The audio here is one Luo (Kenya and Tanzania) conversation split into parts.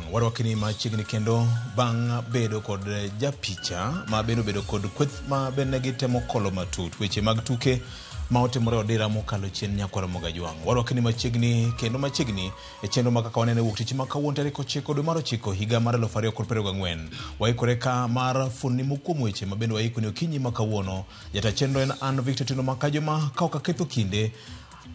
Ajwang'. Warwakni machiegni kendo bang' bedo kod japicha ma bende obedo kod kweth ma bende gitemo kolo matut weche mag tuke ma otimore odira mokalo chien nyakwar Ramogi Ajwang'. Warwakni machiegni kendo machiegni e chenro ma kaka wanene wuok tich ma kawuono tarik 9 dwe mar 9 higa mar 2024. Waikore ka mar fuonni mokuom weche ma bende waikoni okinyi ma kawuono. Jata chenro en an Victor Tino Makajoma ka ok aketho kinde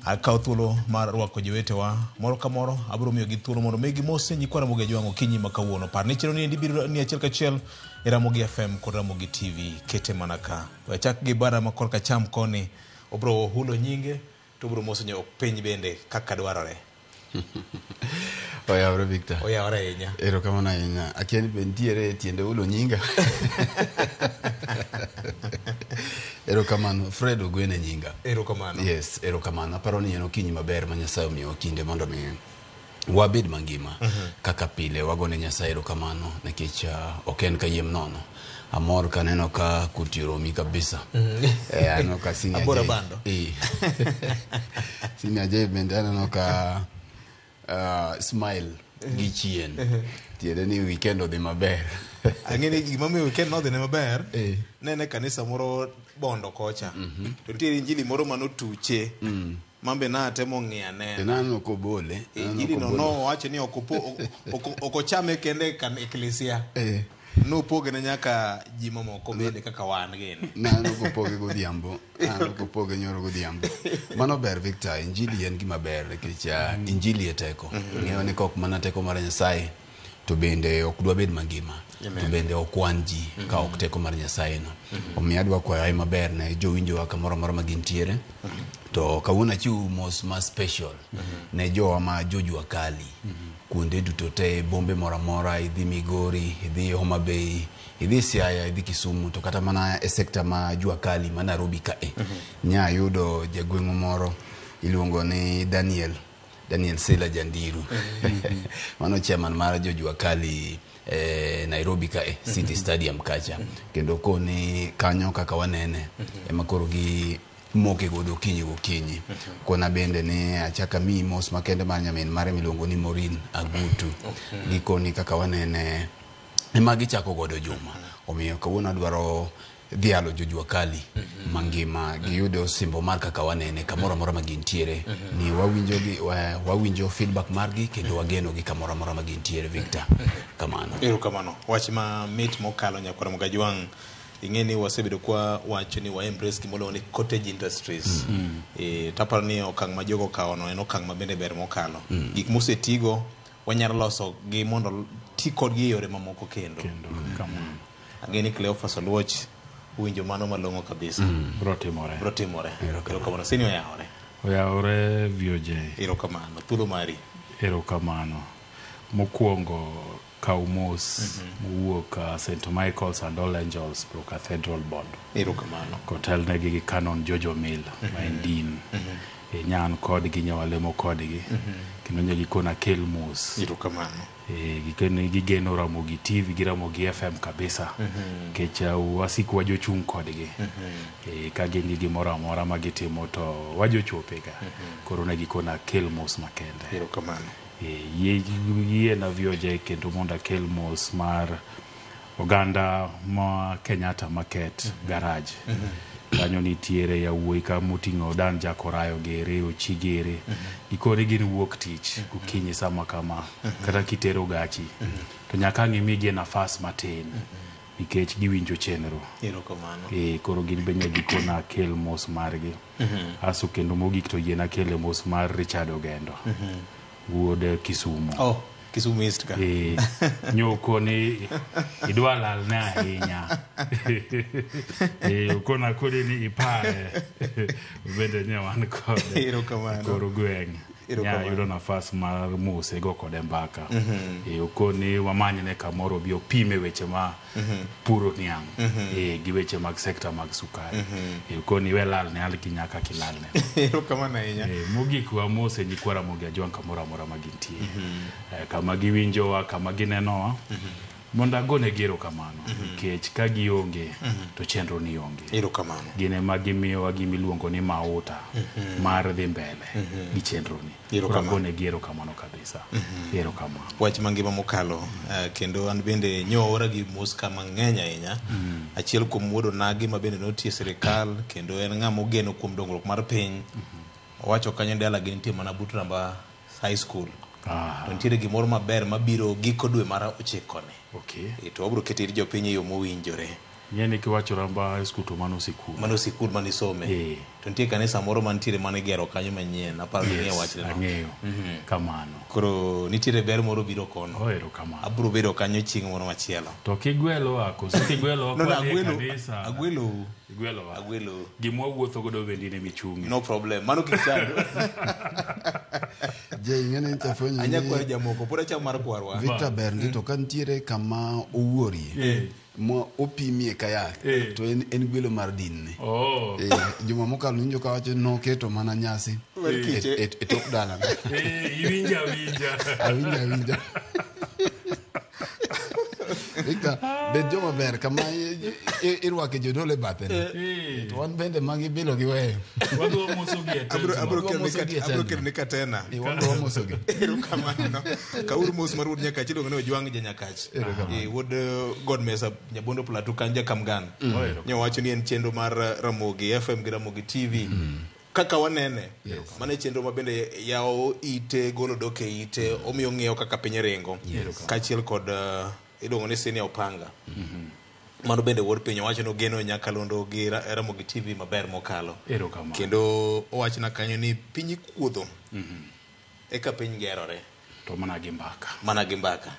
akawo thuolo mar rwako jowetewa moro ka moro abiro miyogi thuolo mondo mi gimose nyikwa Ramogi Ajwang' okinyi ma kawuono. Par ni chenro ni endi biro ni achiel kachiel e Ramogi FM kod Ramogi TV. Kete mana ka. We achak gi bara ma korka cham koni. Obiro hulo nyinge to obiro moso jo piny bende kaka dwarore. Oyawore Victor. Oyawore ahinya. Erokamano ahinya. Akia ni be nitiere tiende hulo nyinga. Erokamano. Fred Ogwen e nyinga. Erokamano. Yes, erokamano. Aparo ni en okinyi maber ma Nyasaye omiyowa kinde mondo mi wabed mangima. Kaka pile wagone Nyasaye erokamano nikech ok en kayiem nono. Amor kaneno ka kuti oromi kabisa. Aneno ka Senior Abora J. bando. Senior J bende aneno ka smile gi chien. Tiende ni weekend odhi maber. Ang'e ni gima omiyo weekend nodhine maber, nene kanisa moro Bondo kocha. To nitiere injili moro manotuche. Mambe natemo ng'iyo anena. To naneno kobole. Injili no nowacho ni ok ochame kende e eklesia. Nopoge ne nyaka ji mamoko bende kaka wan gini. Naneno kopoge godhiambo. Naneno kopoge nyoro godhiambo. Mano ber Victor, injili en gima ber nikech injili e teko. Ng'eyo ni kok mana teko mar Nyasaye to bende ok dwabed mangima. To bende ok wan ji ka ok teko mar Nyasaye no. Omiyo adwa kwayo ae maber ne jowinjowa kamoro amora ma gintiere. To kawuono achiw mos ma special ne jowa ma jojua kali. Kuonde duto te, bombe moro amora, idhi Migori, idhi Homa Bay, idhi Siaya, idhi Kisumu, to kata mana e sekta ma jua kali ma Nairobi kae. Nya ayudo jagweng'u moro iluongo ni Daniel, Daniel Sila Jandiru. Mano chairman mar jojua kali Nairobi kae, City Stadium kacha. Kendo koni kanyo kaka wanene, ema koro gi moke godo okinyi gokinyi. Kona bende ni achaka miyi mos makende mar nyamin mare miluongo ni Maureen Agutu. Gikoni kaka wanene ema gichako godo juma. Omiyo kawuono adwaro dhialo jojua kali mangima giyudo osimbo mar kaka wanene kamoro amora ma gintiere ni wawinjo gi wawinjo feedback margi kendo wageno gi kamoro amora ma gintiere Victor. Kamano. Erokamano. Wach ma mit mokalo nyakwar Mgajwang'. Ing'e ni wasebedo kwa wacho ni wa embrace gima iluongo ni cottage industries. Taparo ni okang' ma jogo okawo no en okang' ma bende ber mokalo. Gik mosetigo wanyalo loso gi mondo ti kodgi e yore mamoko kendo. Kendo, kamano. Ang'e ni Cleophas Oluoch winjo mano malong'o kabisa. Bro timore. Bro timore. Erokamano. Sini oyawore. Oyawore VOJ. Erokamano. Thuolo mari. Erokamano. Mokwongo kaw mos mowuok St. Michael's and All Angels Pro Cathedral Bondo. Erokamano. Kotelnegi gi Canon Jojo Mil ma en dean. Nyan kodgi, nya walemo kodgi. Kendo nya gikona kel mos. Erokamano. Gikone gigeno Ramogi TV gi Ramogi FM kabisa. Nikech wasik wajochung' kodgi. Ka gin gi gimoro amora ma gitimo to wajochopega. Koro ne gikona kel mos makende. Erokamano. Yiena VOJ kendo mondo akel mos mar oganda ma Kenyatta Market Garage. Kanyo nitiere yawuoyi ka moting'o Dan Jakorayo gere, Ochi gere. Gikone gin wuok tich gokinyi sama kama kata kitero gachi to nyaka ang' imigie nafas matin nikech giwinjo chenro. Erokamano. Koro gin be nyagikona akel mos margi. Aso kendo mogik to yiena akele mos mar Richard Ogendo. Wuod Kisumu. Oh, Kisumu East ka. Nyoko ni idwa lalne ahinya. Okona kode ni ipare. Bende ne wan kode. Erokamano. Koro gweng'. Nya yudo nafas mar mose go kode mbaka. Okoni wamanyne kamoro obi opime weche ma puro niang'. Gi weche mag sekta mag sukari. Okoni we lalne al gi nyaka kilalne. Erokamano ahinya. Mogik wamose nyikwa Ramogi Ajwang' kamoro amora ma gintie. Kama giwinjowa, kama ginenowa. Mondo agonegi erokamano nikech ka gionge to chenro ni onge. Erokamano. Gin ema gimiyowa gima iluongo ni mauta mar dhi mbele gi chenro ni. Koro Erokamano. agonegi erokamano kabisa. Erokamano. Wach mangima mokalo kendo an bende nyoora gi mos ka mang'eny ahinya. Achiel kuom wuod onagi ma bende notiyo e sirikal kendo en ng'ama ogeno kuom dongruok mar piny. Owacho kanyo dala gi nitie mana but Ramba High School. To nitiere gimoro maber mabiro giko dwe mar ochiko ni. To wabiro keto ir jopiny e yo mowinjore. Ing'e ni kiwacho Ramba High School to mano sikul. Mano sikul manisome. To nitie kanisa moro mantiere mane igero kanyo manyien. Aparo ni ing'eyo wachne no. Ang'eyo. Kamano. Koro nitiere ber moro biro kono. Oh, erokamano. Abiro bedo kanyo chieng' moro machielo. To kigwelowa koso kigwelowa No, no, kwadhi e agwelo, kanisa. agwelou. Igwelowa. Agwelou. Gima wawuotho godo bende in ema ichung'e. No problem. Mano kik chand. Je, ing'e ni nyicha fwenyo Anya ni kwayo jamoko, pod achamo mar kwarwa. Victor ber ndi to ka nitiere kama owuorie ma opimie ka yath to en gwelo mar din ni. Juma mokalo ninjo ka wacho noketo mana nyasi Mar kiche. e tok dala. Iwinja awinja. Awinja awinja. Victor, bed joma ber kama irwake jodolo e bathe ni. To wan bende magi bilo gi weyo. Wadhi wamoso gi e Abro tent abro no. keloni Wamoso gi e abro tent. keloni katena. Wan wamoso gi. Erokamano. Kauru mos mar wuod Nyakach iluongo ni Ojwang' ja Nyakach. Wuod God Mesa Nyabondo Plateau kan Jakamgan. Nyo wacho ni en chenro mar Ramogi FM gi Ramogi TV. Kaka wanene, mano e chenro ma bende yawo ite, golo dok e ite, omiyo ng'eyo kaka piny ringo. Kaachiel kod iluongo ni Senior Opanga. Mano bende wuod piny owacho ni ogeno nyakalondo gi Ramogi TV maber mokalo. Erokamano. Kendo owachona kanyo ni piny ikuodho. Eka piny gerore. To mana gi mbaka. Mana gi mbaka.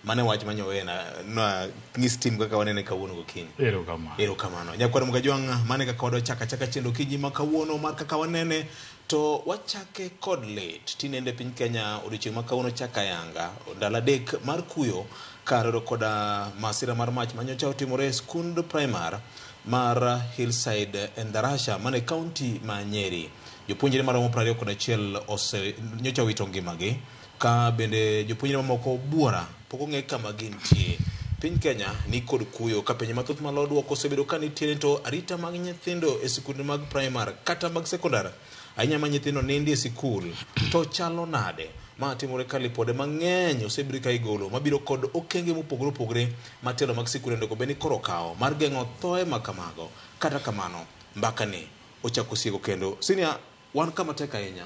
Mano e wach manyowena na nyis tim kaka wanene kawuono gokinyi. Erokamano. Erokamano. Nyakwar Mugajwang' mane kaka wadwa chaka chaka chenro kinyi ma kawuono mar kaka wanene to wachake kod lit. Tinende piny Kenya odiochieng' ma kawuono chaka yanga ndalo adek mar kuyo karoro koda masira mar mach manyocha otimore e skund primar mar Hillside Endarasha mane kaunti ma Nyeri. Jopuonjre maromo 21 ose nyocha owito ngimagi ka bende jopuonjre mamoko buora pok ong'e kama gintie. Piny Kenya ni kod kuyo ka pinje mathoth malo duoko osebedo ka nitiere to arita mag nyithindo e sikunde mag primar kata mag sekondar ahinya ma nyithindo nindi e sikul to chalo nade. Ma timore ka lipode mang'eny osebiro ka igolo mabiro kod okenge mopogore opogore ma telo mag sikunde onego bed ni koro kawo mar geng'o thoe ma kamago. Kata kamano mbaka ni ochako sieko kendo. Senior, wan kama tek ahinya.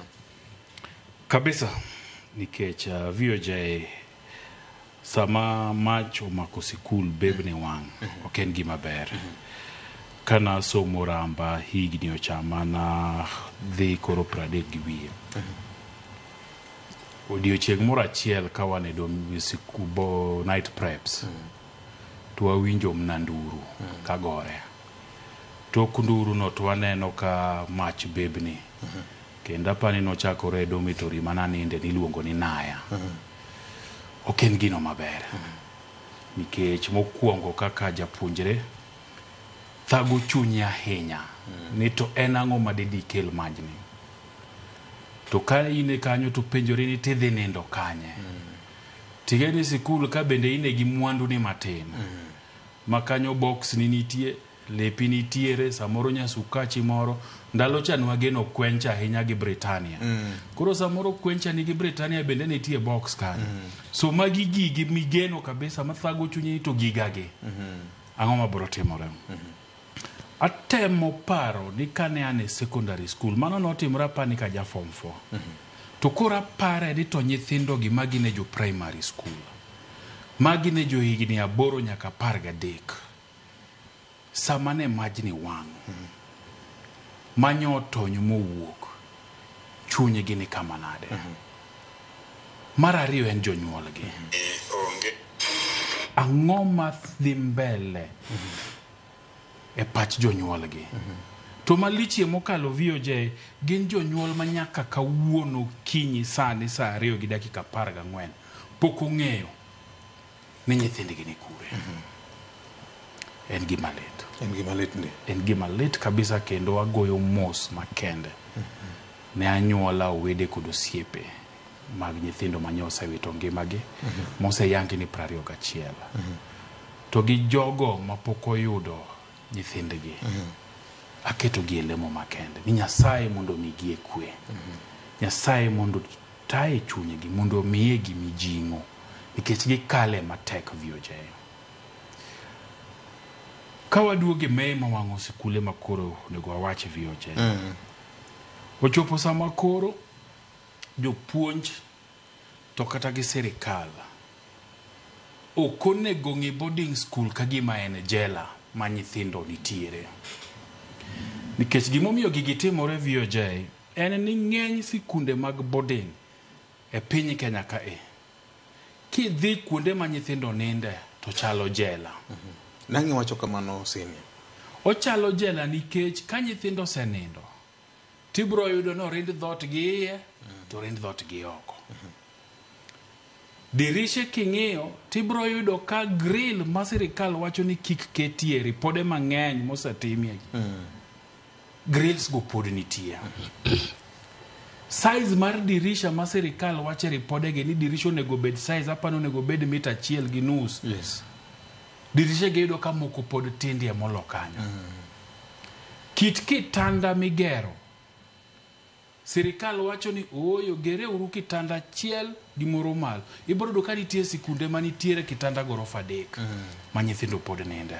Kabisa nikech VOJ sama mach omako sikul bebni wang' ok en gima ber. Kana somo Ramba higni ochama na dhi koro 30 gi wiye. Odiochieng' moro achiel ka wan e bo night preps to wawinjo mna nduru ka gore. Tok nduru no to waneno ka mach bebni. Kendo apani nochakore e dormitory mana ninde niluongo ni Naya. Ok en gino maber. Nikech mokwongo kaka japuonjre thago chunyi ahinya ni to en ang'o ma didi kel majni. To ka in e kanyo to penjori ni tidhi nindo kanye. Ting'e ni sikul ka bende in e gi mwandu ni matin. Ma kanyo box ni nitie, lepi nitiere, samoro nyasukachi moro. Ndalo cha nwageno kwencha ahinya gi Britannia. Koro samoro kwencha nigi Britannia bende nitie box kanyo. So magi gigi migeno kabisa mathago chunyi ni to gigagi. Ang'o mabiro timore? Atemo paro ni kane an e secondary school, mano notimore apani ka ja form 4. To koro apare ni to nyithindo gi magi ne jo primary school. Magi ne jo higni 8 nyaka 13. Sama ne majni wang', manyo otony mowuok, chunygi ni kama nade? Mar ariyo en jonyuolgi. Ang'o ma dhi mbele e pach jonyuolgi? To malichie mokalo VOJ gin jonyuol ma nyaka kawuono kinyi sani saa 2:14 pok ong'eyo ni nyithindgi ni kure. En gima lit. En gima lit ndi. En gima lit kabisa kendo agoyo mos makende ne anyuola, owede kod osiepe mag nyithindo manye osewito ngimagi moseyangi ni 21. To gi jogo mapok oyudo nyithindgi. Aketogi e lemo makende ni Nyasaye mondo omigie kwe. Nyasaye mondo taye chunygi mondo omiyegi mijing'o nikech gikale matek VOJ. Ka waduogo e Mei mawang'o sikule makoro onego wawach VOJ. Ochopo sama koro jopuonj to kata gi sirikal ok onego ng'i boarding school ka gima en jela ma nyithindo nitiere. Nikech gimomiyo gigi timore VOJ en ni ng'eny sikunde mag boarding e piny Kenya kae kidhi kuonde ma nyithindo ninde to chalo jela. Nang'e wacho kamano Senior? Ochalo jela nikech ka nyithindo osenindo tibro yudo ni orind dhoot gi iye to orind dhoot gi oko. Dirishe king'iyo tibro yudo ka grill ma sirikal wacho ni kik ketie ripode mang'eny mosetimie grills go pod nitie. Size mar dirisha ma sirikal wacho e ripodegi ni dirisha onego bed size apani onego bed mita 1.5. Yes. Dirishe gi iyudo ka moko pod tindie molo kanyo. Kit kitanda migero sirikal wacho ni ooyo gereuru kitanda achiel gi moro malo. Ibiro yudo ka nitie sikunde manitiere kitanda gorofa 3 ma nyithindo pod ninde.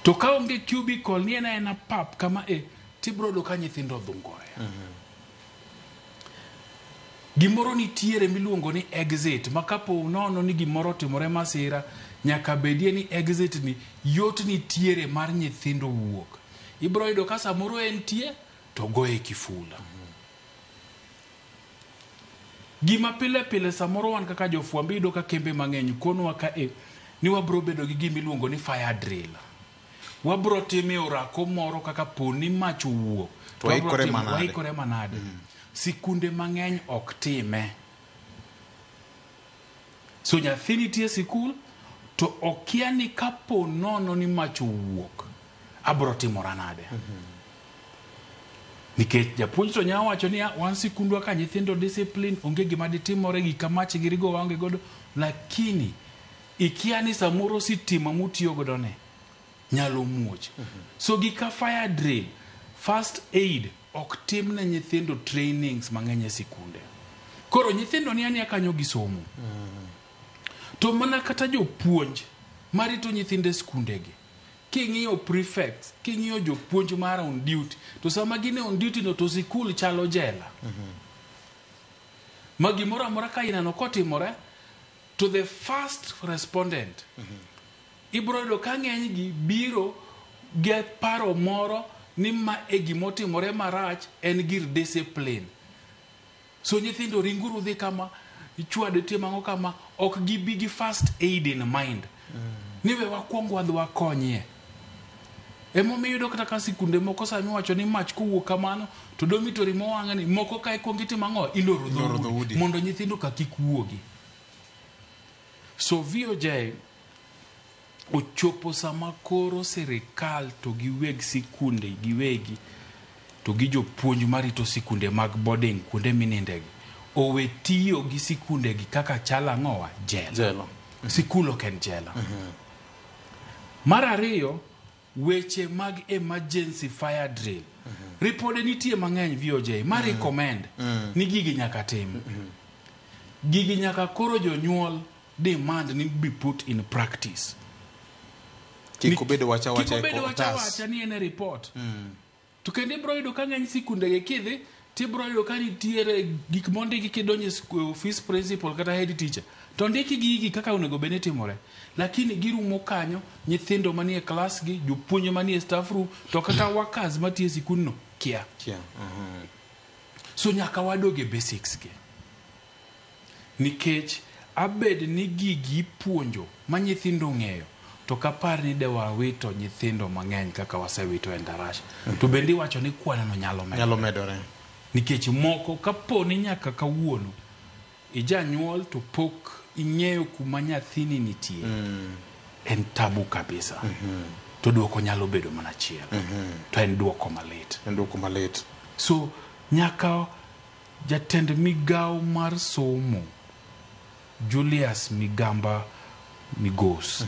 To ka onge cubicle ni en aena pap kama e tibiro yudo ka nyithindo odhungore. Gimoro nitiere miluongo ni exit ma kapo nono ni gimoro otimore masira nyaka bedie ni exit ni yot nitiere mar nyithindo wuok. Ibiro yudo ka samoro entie to goye kifula. Gima pile pile samoro wan kaka jofwambo iyudo ka kembe mang'eny konwa ka e ni wabro bedo gi gima iluongo ni fire drill. Wabro time orako moro kaka po ni mach owuok To waikore manade. Waikore manade. Sikunde mang'eny ok time. So nyathi nitie sikul to okia ni kapo nono ni mach owuok abro timora nade. Nikech japuonj to nyalo wacho niya wan sikundwa ka nyithindo discipline onge gima ditimore gika mach girigo waonge godo lakini ikia ni samoro sitima mutiyo godo ni nyalo muoch. So gika fire drill, first aid ok tim ne nyithindo trainings mang'eny e sikunde. Koro nyithindo ni ania kanyo gisomo. To mana kata jopuonj marito nyithindo e sikundegi king'iyo prefects, king'iyo jopuonj mar on duty, to sama gin e on duty no to sikul chalo jela. Ma gimoro amora ka ineno kotimore to the first respondent ibiro yudo ka ng'eny gi biro gi paro moro ni ma e gimotimore marach en gir discipline. So nyithindo ringuru dhi kama, ichwade timo ang'o kama, ok gibi gi first aid in mind. Ni we wakwong wadhi wakonyie. Emomiyo iyudo kata ka sikunde moko sami wacho ni mach kowuok kamano to dormitory mowang' ni moko ka ikwongo itimo ang'o iloro Iloro dhoudi dhoudi. mondo nyithindo ka kik wuogi. So VOJ ochopo sama koro sirikal to gi weg sikunde giwegi to gi jopuonj marito sikunde mag boarding kuonde minindegi owe tiyo gi sikundegi kaka chalo ang'owa jela. Jela. Sikul ok en jela. Mar ariyo, weche mag emergency fire drill. Ripode nitie mang'eny VOJ ma recommend ni gigi nyaka tim. Gigi nyaka koro jonyuol demand ni be put in practice. Kik obed wacha wacha Kik e obed wacha otas. wacha ni en e report. To kendo ibiro yudo ka ng'eny sikundegi kidhi tibiro yudo ka nitiere gik mondiki kidonjo e office principal kata head teacher to ndiki gigi kaka onego bed ni timore lakini girumo kanyo nyithindo manie klas gi jopuonj manie staff room to kata workers matiyo e sikundno kia. Kia. So nyaka wadog e basics gi nikech abed ni gigi ipuonjo ma nyithindo ong'eyo to kapar ni de wawito nyithindo mang'eny kaka wasewito e Ndarasha to bende iwacho ni kwanno nyalo medore. Nyalo medore. Nikech moko kapo ni nyaka kawuono ijanyuol to pok ing'eyo kuma nyathini nitie en tabu kabisa. To duoko nyalo bedo mana achiel. To en duoko malit. En duoko malit. So nyaka jatend migawo mar somo Julius Migamba Migos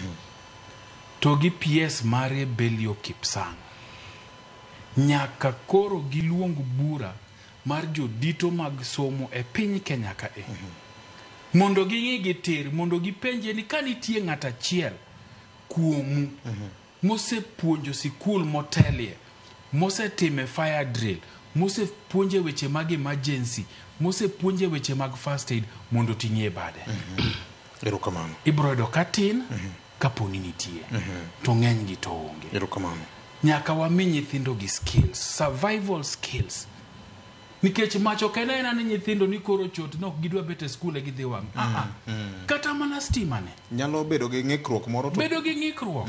to gi PS mare Belio Kipsang nyaka koro giluong bura mar jodito mag somo e piny Kenya kae mondo ging'i gitir, mondo gipenje ni ka nitie ng'at achiel kuomu mosepuonjo sikul motelie, mosetime fire drill, mosepuonje weche mag emergency, mosepuonje weche mag first aid, mondo oting'ie bade. Erokamano. Ibro yudo ka tin kapo ni nitie, to ng'enygi to onge. Erokamano. Nyaka wami nyithindo gi skills, survival skills, nikech mach ok en aena ni nyithindo ni koro chot ni ok gidwa bet e skul e gidhi wang'. Ah, ah. Kata mana stima ne nyalo bedo gi ng'ikruok moro to bedo gi ng'ikruok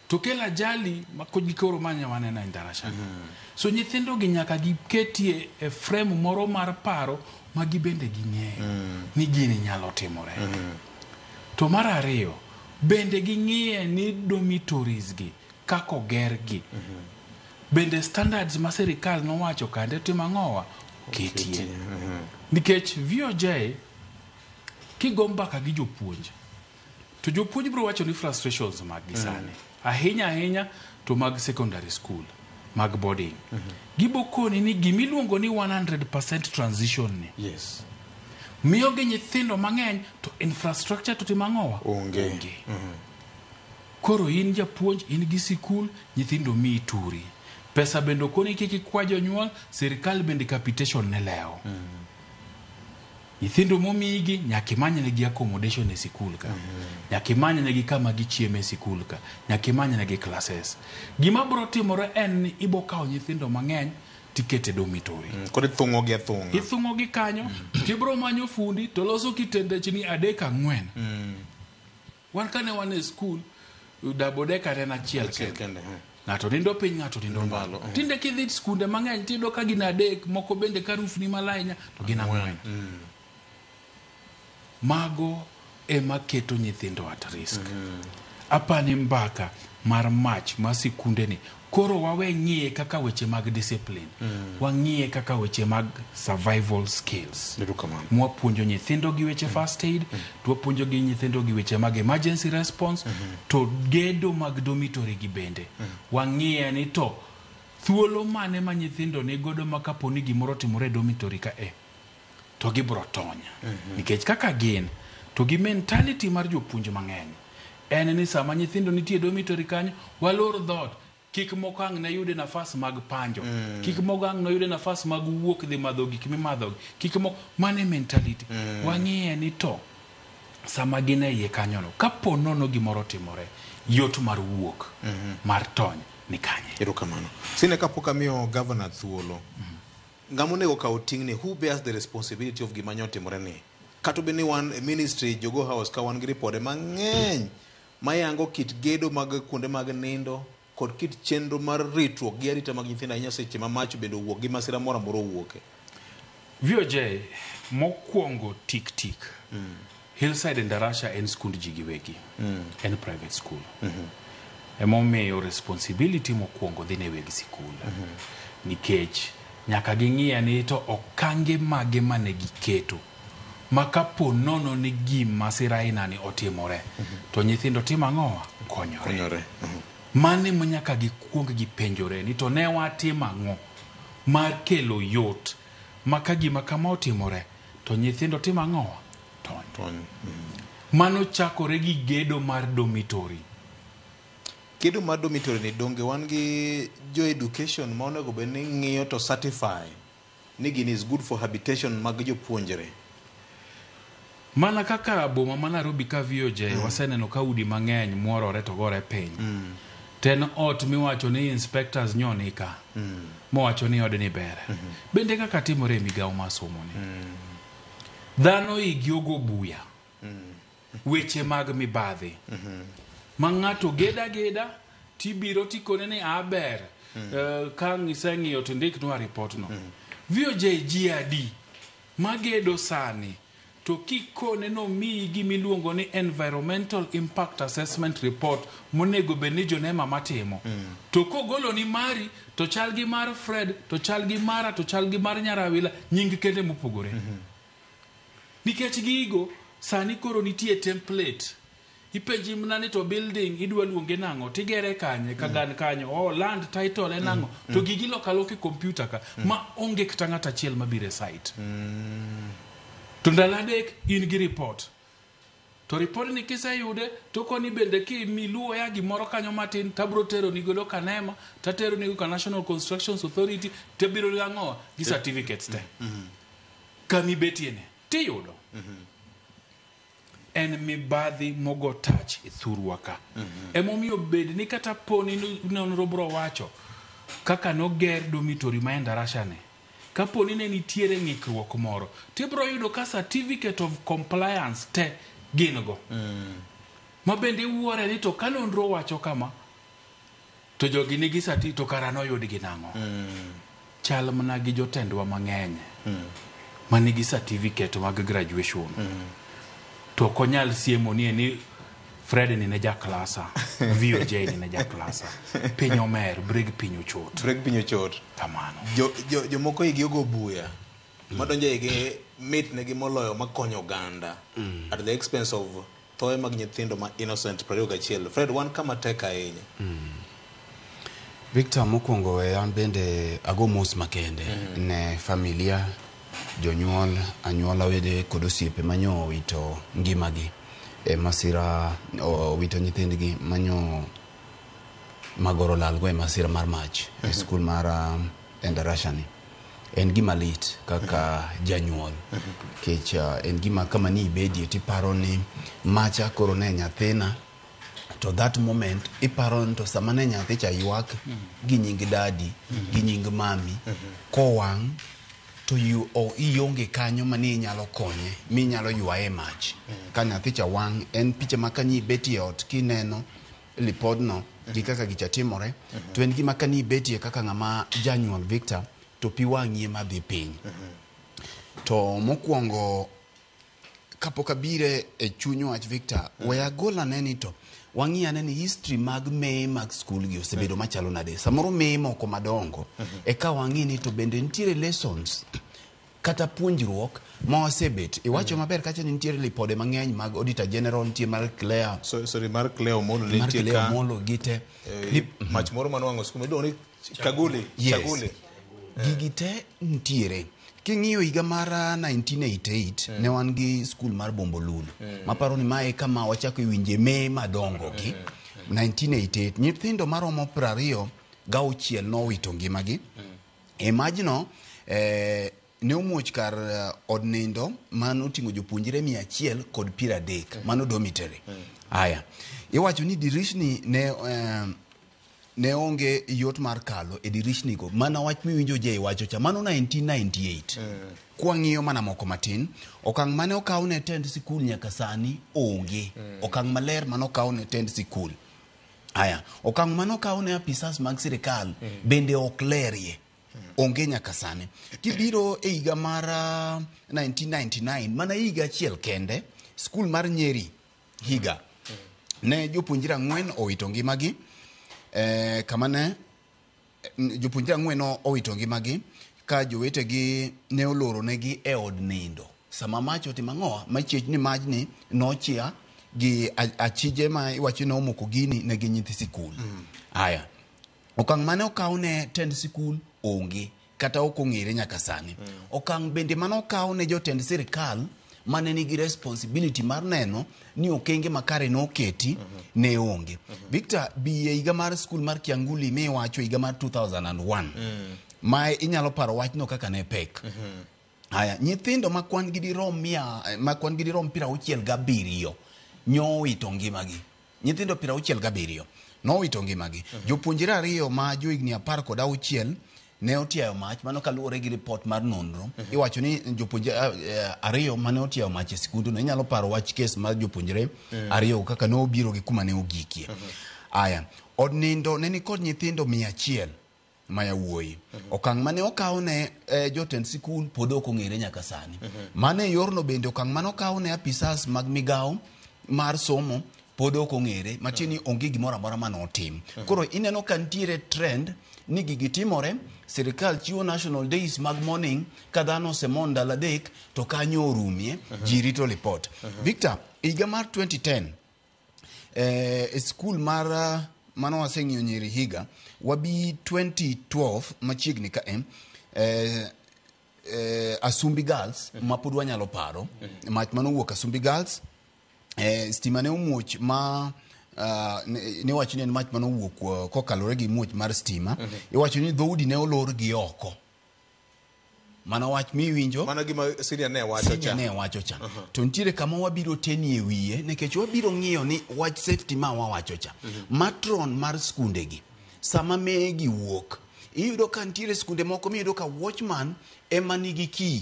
to kelo ajali ma gi koro manya waneno e Ndarasha. So nyithindo gi nyaka giketie e frame moro mar paro ma gibende ging'eyo ni gini nyalo timore. To mar ariyo bende ging'iye ni dormitories gi kaka ogergi bende standards ma sirikal nowacho kande timo ang'owa oketie, nikech VOJ kigo mbaka gi jopuonj to jopuonj biro wacho ni frustrations mag gi sani ahinya ahinya to mag secondary school mag boarding gibo koni ni gimiluongo ni 100% transition ni miyo gi nyithindo mang'eny to infrastructure to timo ang'owa? Onge. Koro in japuonj in gi sikul nyithindo miyi turi pesa bende okoni kik ikwa jonyuol, sirikal bende capitation ne lewo nyithindo momiyigi nyaka imanynegi accommodation e sikul ka, nyaka imanynegi kama gichieme e sikul ka, nyaka imanynegi classes. Gima biro timore en ni ibo kawo nyithindo mang'eny tikete dormitory. Koro ithung'o gi athung'a. Ithung'o gi kanyo tibro manyo fundi to loso kitendechni adek ang'wen. Wan kane wan e skul, double decker en achiel Achiel kende. Kende. Ng'ato nindo piny, ng'ato nindo malo. Tinde kidhi skunde mang'eny tiyudo ka gin adek, moko bende ka roof ni malo ahinya to gin ang'wen. Mago ema keto nyithindo at risk. Apani mbaka mar mach mar sikunde ni koro wawe ng'iye kaka weche mag discipline, wang'iye kaka weche mag survival skills. Erokamano. Mwapuonjo nyithindo gi weche first aid, to wapuonjo gi nyithindo gi weche mag emergency response, to gedo mag dormitory gi bende wang'iye ni to thuolo mane ma nyithindo ni godo ma kapo ni gimoro otimore e dormitory ka e to gibro tony, nikech kaka gin to gi mentality mar jopuonj mang'eny en ni sama nyithindo nitie e dormitory kanyo, walor dhoot kik moko ang' ne yude nafas mag panjo, kik moko ang' ne yude nafas mag wuok dhi madho gik mimadho, kik moko mane mentality. Wang'iye ni to sama gin e iye kanyono, kapo nono gimoro otimore, yot mar wuok mar tony ni kanye? Erokamano. Sine kapok amiyo governor thuolo, ng'ama onego kaw ting'ni, who bears the responsibility of gima nyotimore ni? Kata obedo ni wan e ministry Jogo House ka wan gi ripode mang'eny mayango kit gedo mag kuonde mag nindo kod kit chenro mar ritruok gi arita mag nyithindo ahinya seche ma mach bende owuok gi masira moro amora owuoke. VOJ mokwongo tik tik Hillside Endarasha en skund ji giwegi, en private school. Emomiyo responsibility mokwongo dhi ne weg sikul, nikech nyaka ging'iya ni to okange mage mane giketo ma kapo nono ni gima masira aina ni otimore to nyithindo timo ang'owa? Konyore. Konyore. Mano ema nyaka gikuong gipenjore ni to ne watimo ang'o mar kelo yot ma ka gima kama otimore to nyithindo timo ang'owa? Tony. Tony. Mano chakore gi gedo mar dormitory. Gedo mar dormitory ni donge wan gi jo education ma onego bed ni ng'iyo to certify ni gini is good for habitation mag jopuonjre? Mana kaka boma ma Nairobi ka VOJ waseneno ka udi mang'eny muorore to gore piny. To en ot miwacho ni inspectors nyoni ka mowacho ni odni ber. Bende kaka timore e migawo mar somo ni. Dhano igi ogo buya. Weche mag mibadhi. Ma ng'ato geda geda tibiro tikone ni a ber. Ka iseng'iyo to indiknwa report no. VOJ ji adi magedo sani to kikone nomiyi gimiluongo ni environmental impact assessment report monego bed ni jonema matimo, to kogolo ni mari to chal gi mar Fred to chal gi mara to chal gi mar Nyarawila, nying kende mopogore, nikech gigo sani koro nitie template. Ipenji mana ni to building idwa luonge nang'o, tigere kanye, kagan kanyo, oh, land title en nang'o. To gigi loko aloka e computer ka, ma onge kata ng'ato achiel mabiro e site. To ndalo 3 in gi report. To report ni kiseyude, to koni bende kimiluwo ya gimoro kanyo matin, tabro tero ni godo Kanema, tatero ni go ka National Constructions Authority, tabiro gi ang'o gi certificates te. Kamibetie ni, tiyudo. En mibadhi mogo tach e thurwa ka. Emomiyo bed ni kata poni nonro bro wacho kaka noger dormitory ma Endarasha ni. Kapo ni ne nitiere ng'ikruok moro, tibro yudo ka certificate of compliance te gin go. Ma bende iwuore ni to ka nonro wacho kama, to jogi nigi certificate to kara noyudgi nang'o? Chal mana gi jotendwa mang'eny manigi certificate mag graduation. To ok onyal siemo ni Fred ni ne jaklasa, VOJ ni ne jaklasa. Piny omer, breg piny ochot. Breg piny ochot. Kamano. Jomoko igi ogo buya. Madonjo igi mit negi moloyo makonyo oganda. At the expense of thoe mag nyithindo ma innocent 21. Fred, wan kama tek ahinya. Victor, mokwongo we an bende ago mos makende ne familia, jonyuol, anyuola, wede kod osiepe manyo owito ngimagi e masira, owito nyithindgi manyo magoro lalgo e masira mar mach e skul mar Endarasha ni. En gima lit kaka janyuol, nikech en gima kama ni ibedie tiparo ni macha koro ne nyathina, to that moment iparo ni to sama ne nyathi cha ywak gi nying dadi gi nying mami kowang' to ionge kanyo mane inyalo konye minyalo ywaye e mach. Ka nyathi cha wang' en picha ma kanyi ibetie ot kineno lipodno gi kaka gicha timore, to en gima kani ibetie kaka ng'ama janyuol Victor, to pi wang'i ema dhi piny. To mokwongo kapok abire e chuny wach Victor, we agol ane ni to wang'i ane ni history mag meye mag skul gi osebedo machalo nade. Samoro meye moko madongo, eka wang'i ni to bende nitiere lessons kata puonjruok ma wasebet. Iwacho maber kacha ni nitiere lipode mang'eny mag Auditor General, nitie mar Claire. Sorry, mar Claire Omolo mar nitie Claire ka. Omolo gite. Mach moro manowang'o skul miluongo ni Kaguli. Yes. Chaguli. Gigi te nitiere. King'iyo higa mar 1988 ne wan gi skul mar Bombolulu. Maparo ni mae kama wachako winje me madongo gi. 1988 nyithindo maromo 26 nowito ngimagi. E majno ne omuoch kar od nindo manoting'o jopuonjre 130, mano dormitory. Aya, iwacho ni dirishni ne onge yot mar kalo e dirishni go. Mana wach miwinjo je iwacho cha, mano 1998. Kwang'iyo mana moko matin, okang' mane okaw ne tend sikul nyaka sani onge. Okang' maler mane okaw ne tend sikul. Aya, okang' mane okaw ne apisas mag sirikal bende ok lerie. Onge nyaka sani. Kibiro e higa mar 1999, mana higa achiel kende, skul mar Nyeri higa ne jopuonjre 4 owito ngimagi. Kama ne jopuonjre 4 owito ngimagi ka jowetegi ne oloronegi e od nindo. Sama mach otimo ang'owa, machiegni ni majni nochia gi achije ma iwacho ni omoko gini ne gin nyithi sikul. Aya, okang' mane okaw ne tend sikul onge kata ok ong'ere nyaka sani. Okang' bende mane okaw ne jotend sirikal mane nigi responsibility mar neno ni okenge makare noketi ne onge. Victor, bi e higa mar skul mar Kianguli miwacho higa mar 2001. Ma inyalo paro wachno kaka ne pek. Aya, nyithindo ma kwan gi dirom mia, ma kwan gi dirom 67 nyowito ngimagi. Nyithindo 67 nowito ngimagi. Jopuonjre 2 ma johigni 16 ne otiayo mach, mano kaluwore gi report mar nonro. Iwacho ni jopuonjre 2 mane otiayo mach e skundno. Inyalo paro wach kes mar jopuonjre 2 kaka ne obiro gi kuma ne ogikie. Aya, od nindo ne nikod nyithindo 100 ma yawuoyi. Okang' mane okaw ne jotend sikul pod ok ong'ere nyaka sani. Mane yorno bende okang' mane okaw ne apisas mag migawo mar somo pod ok ong'ere, matiende ni onge gimoro amora mane otim. Koro ineno ka nitiere trend ni gigi timore, sirikal chiwo national days mag morning, ka dhano osemon ndalo 3 to kanyo orumie, ji rito report. Victor, higa mar 2010 E skul mar mano waseng'iyo Nyeri higa wabi 2012 machiegni ka Asumbi Girls ma pod wanyalo paro mach manowuok Asumbi Girls. Stima ne omuoch ma niwacho ni en mach manowuok kokalore gi muoch mar stima. Iwacho ni dhoudi ne olor gi oko. Mano wach miwinjo. Mano gima senior ne wacho cha. Ne wacho cha. To nitiere kama wabiro tenie wiye nikech wabiro ng'iyo ni wach safety ma wawacho cha. Matron mar skundegi sama megi wuok iyudo ka nitiere skunde moko miyudo ka watchman ema nigi key.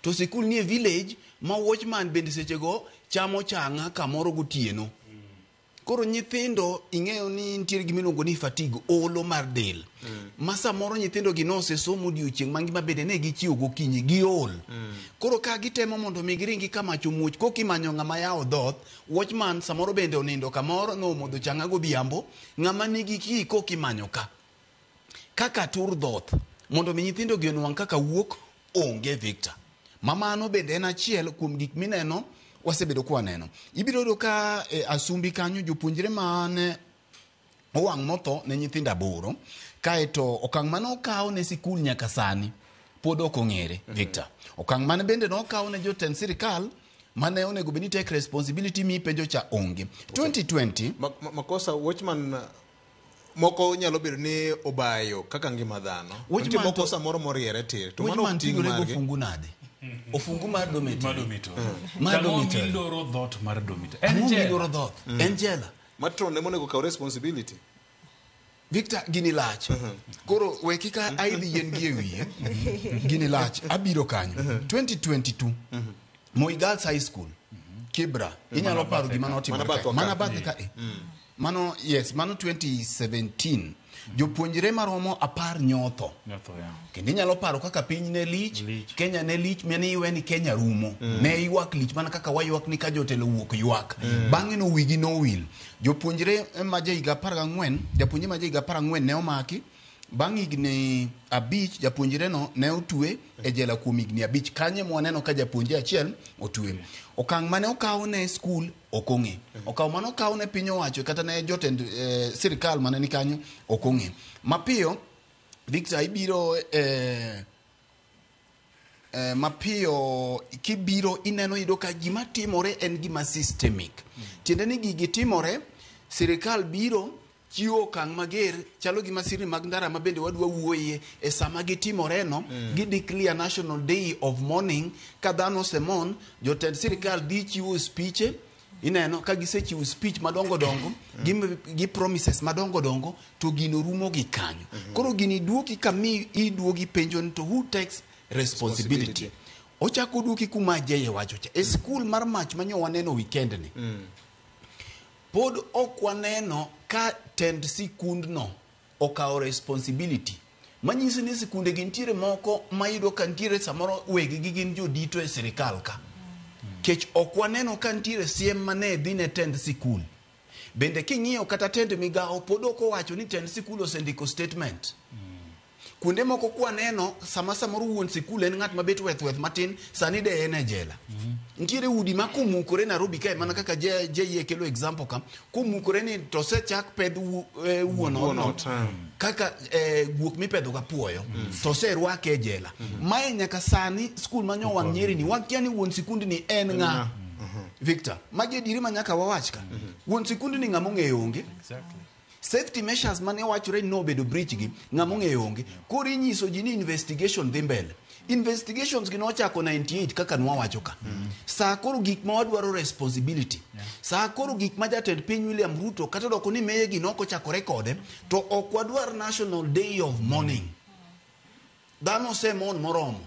To sikul nie village ma watchman bende sechego chamo chang'a kamoro gotieno. Koro nyithindo ing'eyo ni nitiere gima iluongo ni fatigue, olo mar del. Ma samoro nyithindo gi nosesomo odiochieng' mangima bende ne gichiewo gokinyi giol. Koro ka gitemo mondo mi giringi ka mach omuoch koka imanyo ng'ama yawo dhoth, watchman samoro bende onindo kamoro nomodho chang'a godhiambo, ng'ama nigi key koka imanyo ka. Kaka tur dhoth mondo mi nyithindo gi onwang' kaka wuok onge Victor. Mamano bende en achiel kuom gik mineno wasebedo kwa neno. Ibiro yudo ka Asumbi kanyo jopuonjre mane owang' motho ne nyithindo 8, kaeto okang' mane okaw ne sikul nyaka sani pod ok ong'ere Victor. Okang' mane bende nokaw ne jotend sirikal mane onego bed ni take responsibility mi penjo cha onge. 2020 makosa watchman moko nyalo bedo ni obayo kaka ngima dhano. Nitie moko samoro moriere tir. To mano ting' margi. Ofungu nade? Ofungu mar dormitory. Mar dormitory. Miloro dhot mar dormitory. En jela. Miloro dhoot. En jela. Matron ema onego kaw responsibility. Victor gini lach. Koro we kika aidhi yien gi e wiye. Gini lach. Abiro kanyo. 2022. Moi Girls High School. Kibra. Inyalo paro gima notimore kae. Mana bathe kae. Mano yes, mano 2017. Jopuonjre maromo 10 nyotho. Kendo inyalo paro kaka piny ne lich, Kenya ne lich, mane iwe ni Kenya rumo. Ne ywak lich mana kaka waywak ni ka jotelo wuok ywak. Bang'e no wigi nowil. Jopuonjre ma jahiga 14, japuonjre ma jahiga 14 ne omaki. Bang' higni 5 japuonjre no ne otwe e jela kuom higni 5. Kanye mwaneno ka japuonjre achiel otwe. Okang' mane okaw ne skul ok ong'e. Okang' mane okaw ne piny owacho kata ne jotend sirikal mane ni kanyo ok ong'e. Mapiyo Victor ibiro mapiyo kibiro ineno yudo ka gima timore en gima systemic. Tiende ni gigi timore, sirikal biro chiwo okang' mager chalo gi masirni mag ndara ma bende wadwa wuoye e sama gitimore no. Gi declare National Day of Mourning ka dhano osemon, jotend sirikal dhi chiwo speech. Ineno ka gisechiwo speech madongo dongo gi promises madongo dongo to gino rumo gi kanyo. Koro gini duoki kami iduogi penjo ni to who takes responsibility. Ochako duoki kuma Jeye wacho cha. E skul mar mach manyo waneno weekend ni. Pod ok waneno ka tend sikundno okawo responsibility. Manyiso ni sikunde gi nitiere moko mayudo ka nitiere samoro weggi gin jodito e sirikal ka. Kech ok waneno ka nitiere siem mane dhi ne tend sikul. Bende king'iyo kata tend migawo pod ok owacho ni tend sikul osendiko statement. Kuonde moko kwaneno sama samoro wuon sikul en ng'at mabet weth matin sani de en e jela. Nitiere udi ma komukore Nairobi kae mana kaka JE kelo example ka komukore ni to osechak pedh wuon ot kaka guok mipedho ga puoyo to oserwake e jela. Mae nyaka sani skul manyo wang' Nyeri ni wakia ni wuon sikundni en ng'a. Victor, magi adieri ma nyaka wawach ka. Wuon sikundni ng'ama ong'eyo onge. Exactly. Safety measures mane wachore ni nobedo breach gi ng'ama ong'eyo onge. Koro inyiso ji ni investigation dhi mbele. Investigations gi nochako 98 kaka nwawacho ka. Saa koro gik ma wadwaro responsibility. Saa koro gik ma jatend piny William Ruto kata doko ni meye gi nokochakore kode to ok wadwar National Day of Mourning. Dhano osemon moromo.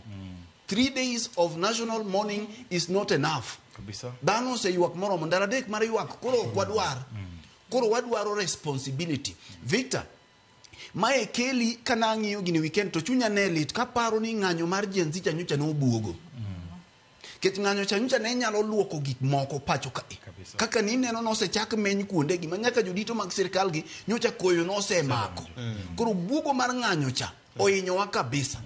3 days of national mourning is not enough. Kabisa. Dhano oseywak moromo. Ndalo 3 mar ywak koro ok wadwar. Koro wadwaro responsibility. Victor, mae keli kana ang'iyo gini weekend to chunya ne lit kaparo ni ng'anyo mar Gen Z cha nyocha nobuogo. Kech ng'anyo cha nyocha ne nyalo luoko gik moko pacho kae. Kaka ni neno nosechak meny kuonde gi ma nyaka jodito mag sirikal gi nyocha koyo nosemako. Koro buogo mar ng'anyo cha ohinyowa kabisa.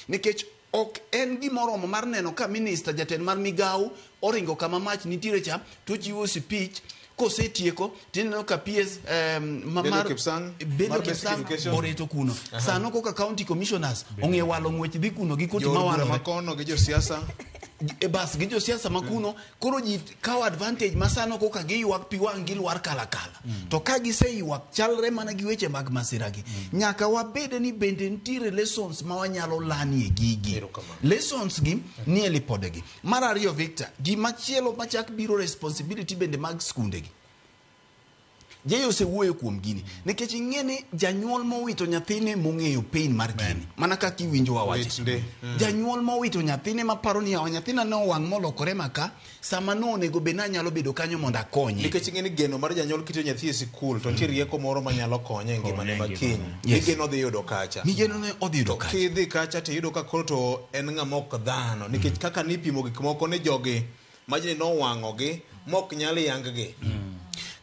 Nikech ok en gimoromo mar neno ka minister jatend mar migawo oringo kama mach nitiere cha to chiwo speech. Kosetieko tineno ka PS Belio mar Kipsang, Belio mar Basic Kipsang Education. oreto kuno. Sano koka county commissioners ong'e walo ng'wech dhi kuno gi koti Jo od bura mawalore makono gi josiasa. E bas gi josiasa makuno. Koro ji kawo advantage ma sano koka giywak pi wang' gilwar kalakala. To ka giseywak chalre mana gi weche mag masira gi. Nyaka wabed ni bende nitiere lessons ma wanyalo lanie gigi. Erokamano. Lessons gi nie lipodegi. Mar ariyo, Victor, gimachielo machak biro responsibility bende mag skunde gi. Jay osewuoyo kuom gini nikech ing'e ni janyuol mowito nyathine mong'eyo pain mar gini mana kaka iwinjo wawache. Lit ndi. Janyuol mowito nyathine maparo ni yawa nyathina ne owang' molokore maka sama ne onego bed ni anyalo bedo kanyo mondo akonye. Nikech ing'e ni geno mar janyuol kito nyathi e sikul to nitie rieko moro manyalo konye e ngimane Konye e ma kiny. Yes. Migeno odhi yudo kacha. Migeno ne odhi yudo kacha. Kidhi kacha to iyudo ka koro to en ng'ama ok dhano nikech kaka nipimo gik moko ni jogi majni nowang'ogi mok nyal yang-gi.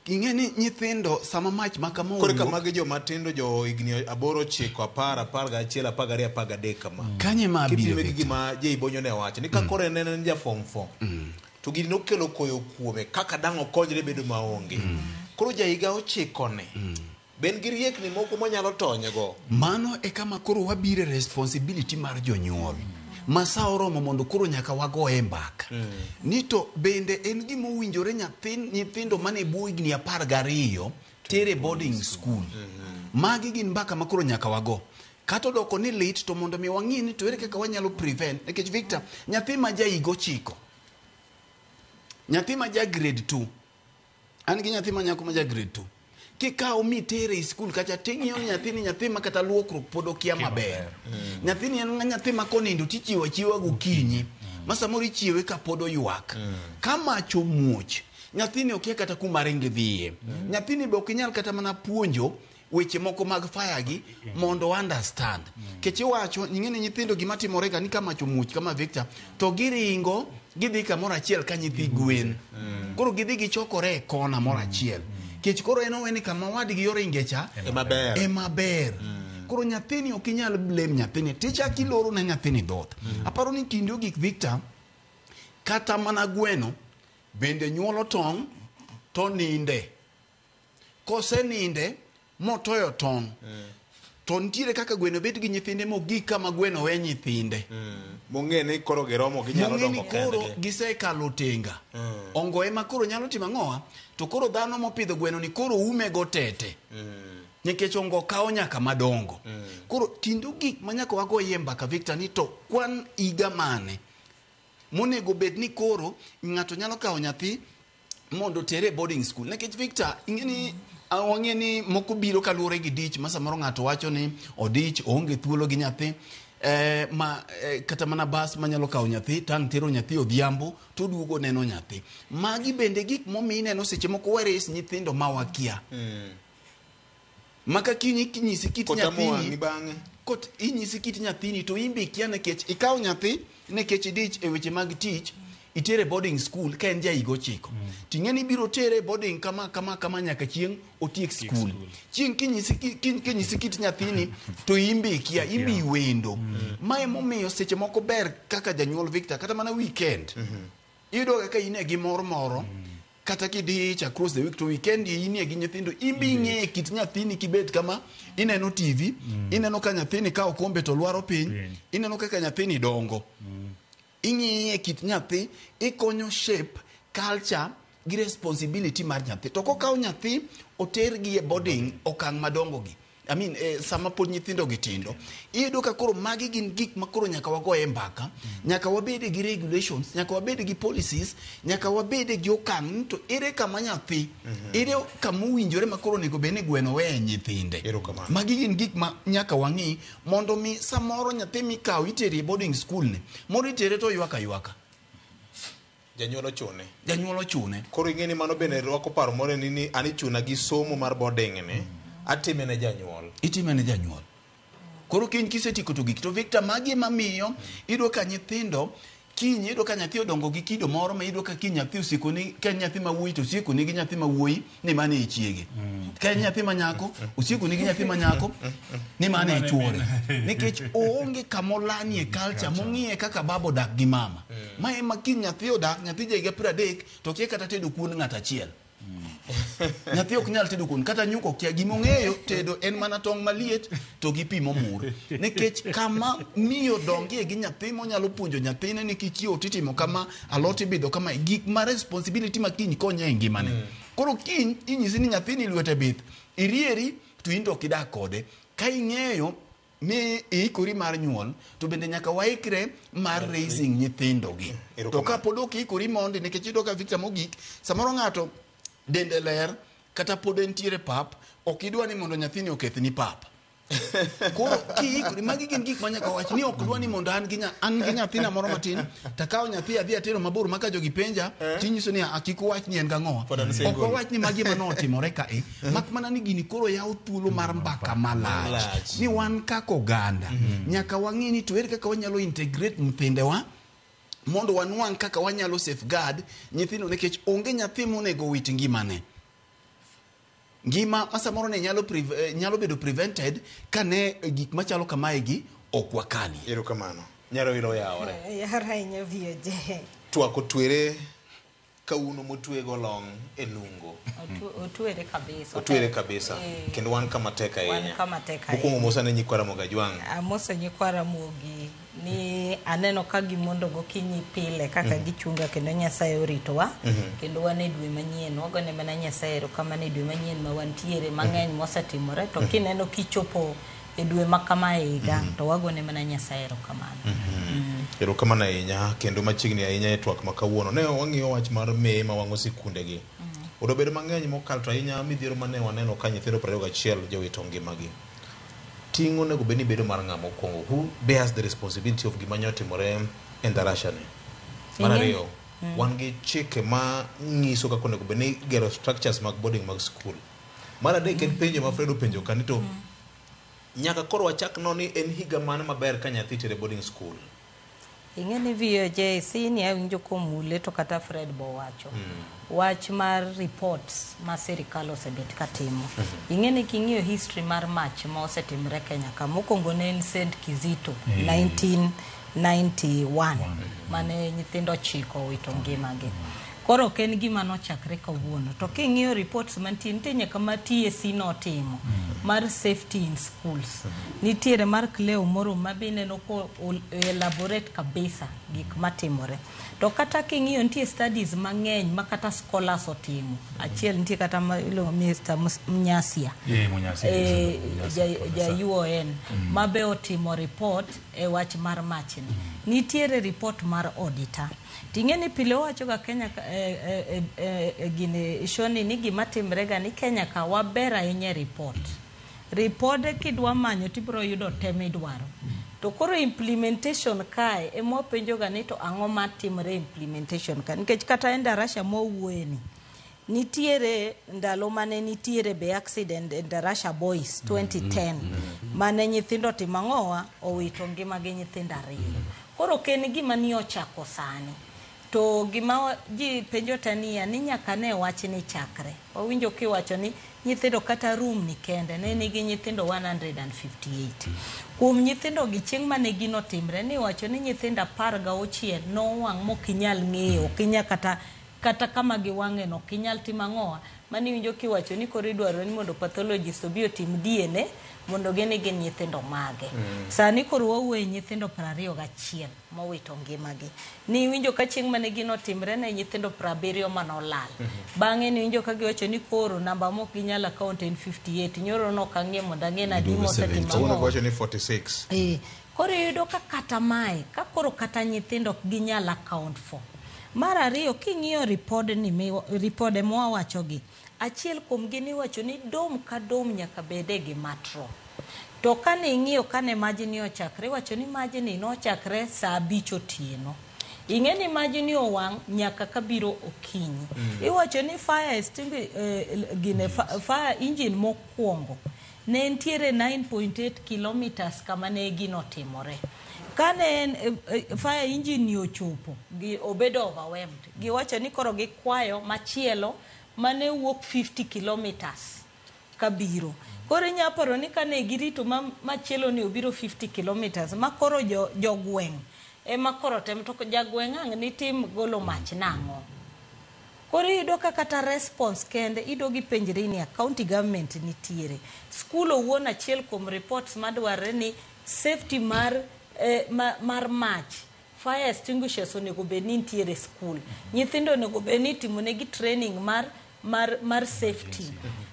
Ing'e ni nyithindo sama mach ma kama Koro ka owuok magi joma tindo jo higni 8, 9, 10, 11, 12, 13 kama. Kanye ma abiro, Kipime gi Victor? gima Jay Bonyo ne wacho ni ka koro en en ja form 4 to gini nokelo koyo kuome kaka dang' okonyre bedo maonge. Koro ja higa 9 ni be en gi riekni moko monyalo tonyego. Mano e kama koro wabire responsibility mar jonyuol ma sa oromo mondo koro nyaka wagoye mbaka. Ni to bende en gima owinjore nyithindo mane bwo higni 12 tere boarding school. Magi gin mbaka ma koro nyaka wago. Kata odoko ni lit to mondo mi wang'i ni to ere kaka wanyalo prevent. Nikech Victor, nyathi ma ja higa 9, nyathi ma ja grade 2, an gi nyathi ma nyako ma ja grade 2, kikawo mitere e skul kacha ting'iyo ni nyathini nyathi ma kata luokruok pod okia maber. Nyathini en nyathi ma konindo tichiwo achiwa gokinyi ma samoro ichiewe ka pod oywak. Ka mach omuoch, nyathini okia kata kuma ringi dhiye. Nyathini be ok inyal kata mana puonjo weche moko mag fire gi mondo understand. Kech iwacho, ing'e ni nyithindo gima timore ga ni ka mach omuoch kama Victor, to giringo gidhi kamoro achiel ka nyithi gwen. Koro gidhi gichokore e kona moro achiel. Kech koro en owe ni kama wadgi oringe cha Ema ber. ema ber. Koro nyathini ok inyal blame nyathini. Tichak iloro ne nyathini dhoth. Aparo ni kinde ogik Victor, kata mana gweno bende nyuolo tong' to ninde. Koseninde motoyo tong' to nitiere kaka gweno bet gi nyithinde mogik kama gweno we nyithinde. Mong'e ni koro giromo ginyalo Mong'e ni dongo koro kendgi. gisekalo tenga. Ongo ema koro nyalo timo ang'owa? To koro dhano mopidho gweno ni koro ume go tete. Nikech ongo kawo nyaka madongo. Koro kinde ogik ma nyaka wagoye mbaka Victor ni to kwan higa mane monego bed ni koro ng'ato nyalo kawo nyathi mondo otere e boarding school. Nikech Victor, ing'e ni wang'e ni moko biro kaluwore gi dich ma samoro ng'ato wacho ni odich, oonge thuolo gi nyathi. Kata mana bas manyalo kawo nyathi tang' tero nyathi odhiambo to duogo neno nyathi. Magi bende gik momiyo ineno seche moko wares nyithindo ma wakia. Maka kiny inyisi kit Kotamo nyathini wang'i bang'e. Kot inyisi kit nyathini to in be ikia nikech ikawo nyathi nikech idich e weche mag tich itere boarding school ka en ja higa 9. Ting'e ni ibiro tere boarding kama kama kama nyaka chieng' otiek school. Chieng' kinyisi kit nyathini to in be ikia, in be iwendo. Ma emomiyo seche moko ber kaka janyuol Victor kata mana weekend. Iyudo kaka in e gi mor moro kata kidich across the week to weekend inie gi nyithindo in be ing'eyo kit nyathini kibet kama ineno TV, ineno ka nyathini kawo kombe to lwaro piny, ineno kaka nyathini dongo. Ing'iye kit nyathi, ikonyo shape culture gi responsibility mar nyathi. To kokaw nyathi otergi e boarding okang' madongo gi. I mean, sama pod nyithindo gi tindo, iyudo ka koro magi gin gik ma koro nyaka wagoye mbaka, nyaka wabede gi regulations, nyaka wabede gi policies, nyaka wabede gi okang' ni to ere kama nyathi, ere kama owinjore ma koro onego bed ni gweno weye nyithinde. Erokamano. Magi gin gik ma nyaka wang'i mondo mi samoro nyathi mikawo itere e boarding school ni, moro itere to oywak aywaka. Janyuol ochune. Janyuol ochune. Koro ing'e ni mano bende rwako paro moro ni an ichuna gi somo mar boarding ni, atime ne janyuol. Itime ne janyuol. Koro kiny kisetieko to gik to Victor magi ema miyo iyudo ka nyithindo kiny iyudo ka nyathi odongo gi kido moro ma iyudo ka kiny nyathi osieko ni ka en nyathi ma wuoyi to osieko ni gi nyathi ma wuoyi ni mane e chiege. Ka en nyathi ma nyako osieko ni gi nyathi ma nyako ni mane e chuore. Nikech oonge kamolanie culture mong'iye kaka baba odak gi mama. Ma ema kiny nyathi odak nyathi ja higa 30 to kia kata tedo kuon ng'at achiel. Nyathi ok nyal tedo kuon kata nyuka okia. Gima ong'eyo tedo en mana tong' maliet to gi pi momur. Nikech kama miyo dongie gi nyathi monyalo puonjo nyathine ni kichiewo titimo kama, alot ibidho kama, gik ma responsibility ma kiny konye e ngimane. Koro kiny inyisi ni nyathini lwete bith, irieri to in to ok idak kode. Ka ing'eyo ni iikori mar nyuol to bende nyaka waikre mar raising nyithindo gi. To ka pod ok iikori mondi, nikech iyudo ka Victor mogik, samoro ng'ato dende ler kata pod entiere pap, ok idwa ni mondo nyathini okethni pap. Koro kiikori, magi gin gik ma nyaka wach ni ok dwa ni mondo an gi an gi nyathina moro matin takawo nyathi adhi atero mabor ma ka jogi penja tinyiso ni a kik uwach ni en gang'owa. Ok wawach ni magi ema notimore kae, mak mana ni gini koro yawo thuolo mar mbaka malach ni wan kaka oganda nyaka wang'e ni to ere kaka wanyalo integrate nyithindewa mondo wanwang' kaka wanyalo safeguard nyithindo, nikech onge nyathi monego wit ngimane. Ngima ma samoro ne nyalo, nyalo bedo prevented kane gik machalo kamae gi ok wakalie. Erokamano. Nyaro ilo yawore. Yar ahinya VOJ. Twak otwere kauno motwego long e nungo. Otwere kabisa. Otwere kabisa. Kendo wan kama tek ahinya. Wan kama tek ahinya. Mokwongo mosa ne nyikwa Ramogi Ajwang'. Amoso nyikwa Ramogi ni aneno ka gimondo gokinyi pile kaka gichunga kendo Nyasaye oritowa. Kendo wan e dwe manyien. Wagone mana Nyasaye erokamano e dwe manyien ma wantiere mang'eny mosetimore. To kineno kichopo e dwe ma kama e higa to wagone mana Nyasaye erokamano. Erokamano ahinya kendo machiegni ahinya e twak ma kawuono. Ne wang'iyo wach mar meye ma wang'o sikundegi. Odobedo mang'eny mokalo to ahinya midhiero mane waneno ka nyithindo 21 jowito ngimagi. Ting' onego bed ni bedo mar ng'a mokwongo? Who bears the responsibility of gima nyotimore e Ndarasha ni? Mar ariyo, wan gi chike ma nyiso kaka onego bed ni igero structures mag boarding mag school. Mar adek en penjo ma Fred openjo ka ni to nyaka koro wachak no ni en higa mane maber ka nyathi itere boarding school. Ing'e ni VOJ sini awinjo komule to kata Fred bowacho. Wach mar reports ma sirikal osebet katimo. Ing'e ni king'iyo history mar mach ma osetimre Kenya ka, mokwongo ne en St. Kizito 1991 mane nyithindo 9 owito ngimagi. Koro ok en gima nochakre kawuono. To king'iyo reports mantie, nitie nyaka ma TSC notimo mar safety in schools. Nitiere mar Cleo moro ma be ineno ko elaborate kabisa gik matimore. To kata king'iyo nitie studies mang'eny ma kata scholars otimo. Achiel nitie kata ma iluongo Mr. Munyasia. Munyasia, Ja UON ma be otimo report e wach mar machni. Nitiere report mar auditor. Ting'e ni pile wacho ga Kenya gini shoni ni gima timre ga ni Kenya ka waber ahinya e report. Ripode kidwa manyo tibiro yudo te midwaro. To koro implementation kae ema wapenjo ga ni to ang'o matimre implementation ka, nikech kata e Ndarasha mwawuoye ni nitiere ndalo mane nitiere be accident e Ndarasha Boys 2010 mane nyithindo timo ang'owa owito ngima gi nyithindo 2. Koro ok en gima ni ochako sani. To gima ji penjo tania ni nyaka ne wach ni chakre. Wawinjo kiwacho ni nyithindo kata room ni kende ne nigi nyithindo 158. Kuom nyithindo gi chieng' mane gino timre ni wacho ni nyithindo 19 nowang' mok inyal ng'eyo, ok inyal kata kama giwang'e no ok inyal timo ang'owa. Mane iwinjo kiwacho ni koro idwaro ni mondo pathologist obi otim DNA mondo gine gin nyithindo mage. Sani koro wawuoyo nyithindo 21 mowito ngimagi. Ni iwinjo ka chieng' mane gino timre ne nyithindo 70 manolal. Bang'e ni iwinjo ka giwacho ni koro namba mok ginyal account en 58. Nyoro nok ang'e mondo ang'e ni adi mosetimo Kawuono ang'o. giwacho ni 46. Koro iyudo ka kata mae, ka koro kata nyithindo ok ginyal account for. Mar ariyo, king'iyo ripode mwawachogi, achiel kuomgi niwacho ni dom ka dom nyaka bede gi matron. To kane ing'iyo kane majni ochakre, iwacho ni majni nochakre saa 5 otieno. Ing'e ni majni owang' nyaka kabiro okinyi. Iwacho ni fire extinguisher, fire engine mokwongo ne nitiere 9.8 kilometers kama ne gino timore. Kane fire engine ni ochopo, gi obedo overwhelmed. Giwacho ni koro gikwayo machielo mane wuok 50 kilometers kabiro. Koro inya paro ni kane girito machielo ni obiro 50 kilometers, ma koro jogweng' ema koro tem to jagweng' ang' ni tim golo mach nang'o. Koro iyudo ka kata response kende idog ipenjri ni county government nitiere. Skul owuon achiel kuom reports madwarre ni safety mar, mar mach fire extinguishers onego bed ni nitiere e skul. Nyithindo onego bed ni itimonegi training mar safety.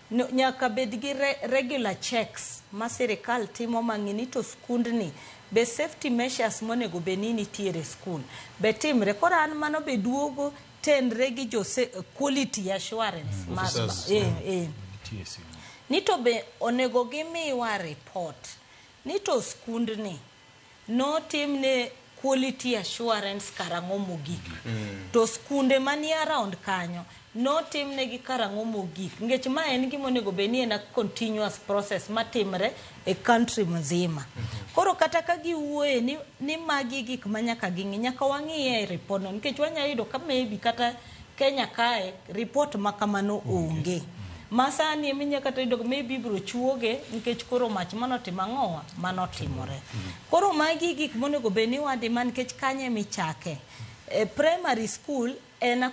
No, nyaka bed gi regular checks ma sirikal timo mang'i ni to skundni be safety measures monego bed ni nitiere e skul be timre. Koro an mano be duogo tenre gi jo quality assurance Officers. Nitie simu. Ni to be onego gimiwa report ni to skundni notimne quality assurance karang'o mogik, to skunde manie around kanyo notimnegi karang'o mogik, nikech ma en gima onego bed ni en a continuous process matimre e country mzima. Koro kata ka giwuoye ni magi gik ma nyaka ging'i, nyaka wang'iye e report no, nikech wanya yudo ka maybe kata Kenya kae report ma kamano onge. Ma sani eminya kata yudo maybe ibiro chuoge nikech koro mach manotimo ang'owa manotimore. Koro magi gik monego bed ni wadima nikech kanye michake. Primary school en a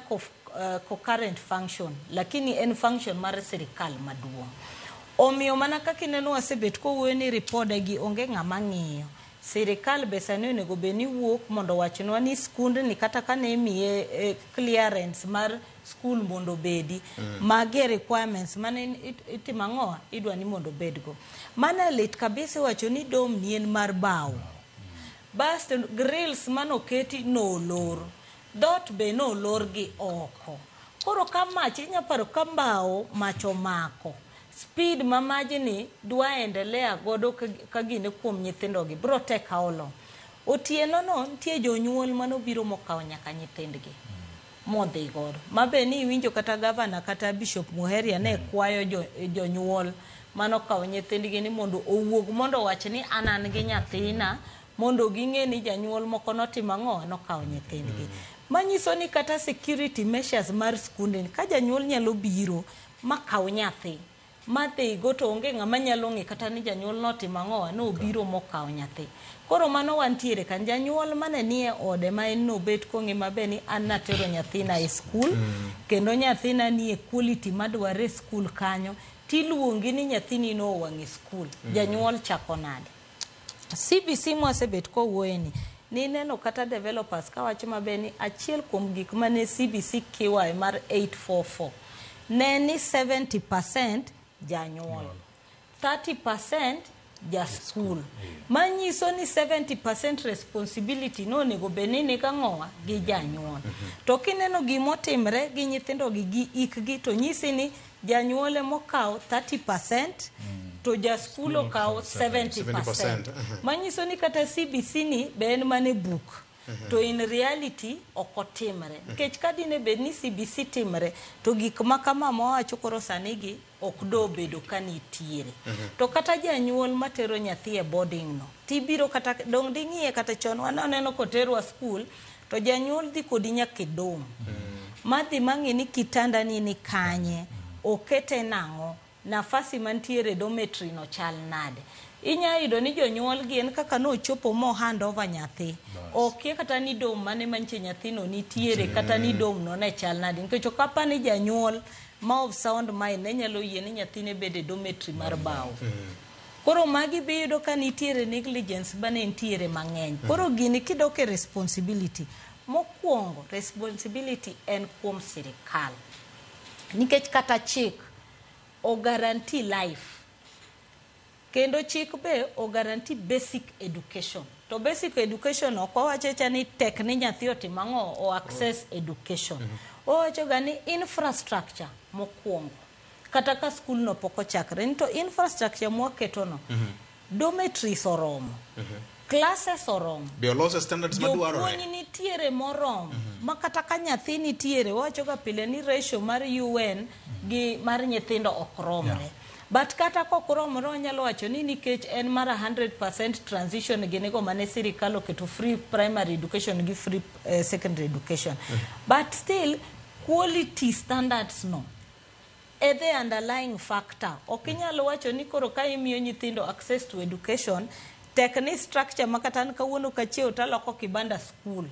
concurrent function, lakini en function mar sirikal maduong'. Omiyo mana kaka ineno wasebet kowuoyo ni ripode gi onge ng'ama ng'iyo. Sirikal be sani onego bed ni wuok mondo owachnwa ni skundni kata kane imiye clearance mar skul mondo obedi, magi e requirements mane itimo ang'owa idwa ni mondo obedgo. Mana lit kabisa iwacho ni dom ni en mar bao. Basto grills manoketi nolor. Dot be nolor gi oko. Koro ka mach inya paro ka mbao mach omako. Speed ma majni dwa endelea godo ka gine kuom nyithindo gi bro take how long? Otieno no nitie jonyuol manobiro mokawo nyaka nyithindgi modhi godo. Ma be ni iwinjo kata gavana kata Bishop Muheria ne kwayo jonyuol manokawo nyithindgi ni mondo owuog mondo owach ni an gi nyathina mondo ging'e ni janyuol moko notimo ang'o nokawo nyithindgi. Manyiso ni kata security measures mar skundni ka janyuol nyalo biro makaw nyathi madhigo to onge ng'ama nyalo ng'e kata ni janyuol notimo ang'o nobiro mokawo nyathi. Koro mano wantiere kan janyuol mane nie ode ma en nobet kong'e maber ni an natero nyathina e skul kendo nyathina nie quality madwarre e skul kanyo tiluongi ni nyathini nowang' e skul. Janyuol chako nade? CBC mwasebet kowuoye ni nineno kata developers kawacho maber ni achiel kuom gik mane CBC kiwaye mar 844 ne ni 70% janyuol, 30% ja skul. Manyiso ni 70% responsibility nonego bed ni nigang'owa gi janyuol. To kineno gimotimre gi nyithindo gi ikgi to nyisi ni janyuol emokawo 30% to ja skul okawo 70%. 70%. Manyiso ni kata CBC ni be en mana e buk. To in reality ok otimre. Nikech ka dine bed ni CBC timre to gik ma kama mawacho koro sani gi ok do bedo ka nitiere. To kata janyuol matero nyathi e boarding no tibiro kata dong ding'iye kata chon waneno koterwa skul to janyuol dhi kodi nyaka e dom. Madhi mang'i ni kitanda ni kanye, okete nang'o, nafasi mantiere e dormitory no chal nade. Inya yudo ni jonyuol gi en kaka nochopo mo hand over nyathi. Okia kata ni dom mane mantie nyathino nitiere kata ni dom no ne chal nade. Nikech ok apar ni janyuol ma of sound mind ne nyalo yie ni nyathine bed e dormitory mar bao. Koro magi be iyudo ka nitiere negligence mane nitiere mang'eny. Koro gini kidok e responsibility, mokwongo responsibility en kuom sirikal. Nikech kata chik o guarantee life. Kendo chik be o guarantee basic education. To basic education ok wawacho cha ni tek ni nyathi otim ang'o o access education. Owacho ga ni infrastructure mokwongo. Kata ka skul no pok ochakre ni to infrastructure mwaketo no dormitories oromo, classes oromo, Be olose standards jopuonj madwarore. nitiere moromo ma kata ka nyathi nitiere wawacho ga pile ni ratio mar UN gi mar nyithindo ok romre. But kata kok romre wanyalo wacho ni nikech en mar 100% transition ginigo mane sirikal oketo free primary education gi free secondary education. But still quality standards no e the underlying factor. Ok inyalo wacho ni koro ka imiyo nyithindo access to education Tek ni structure ma kata an kawuono kachiew taloko kibanda school.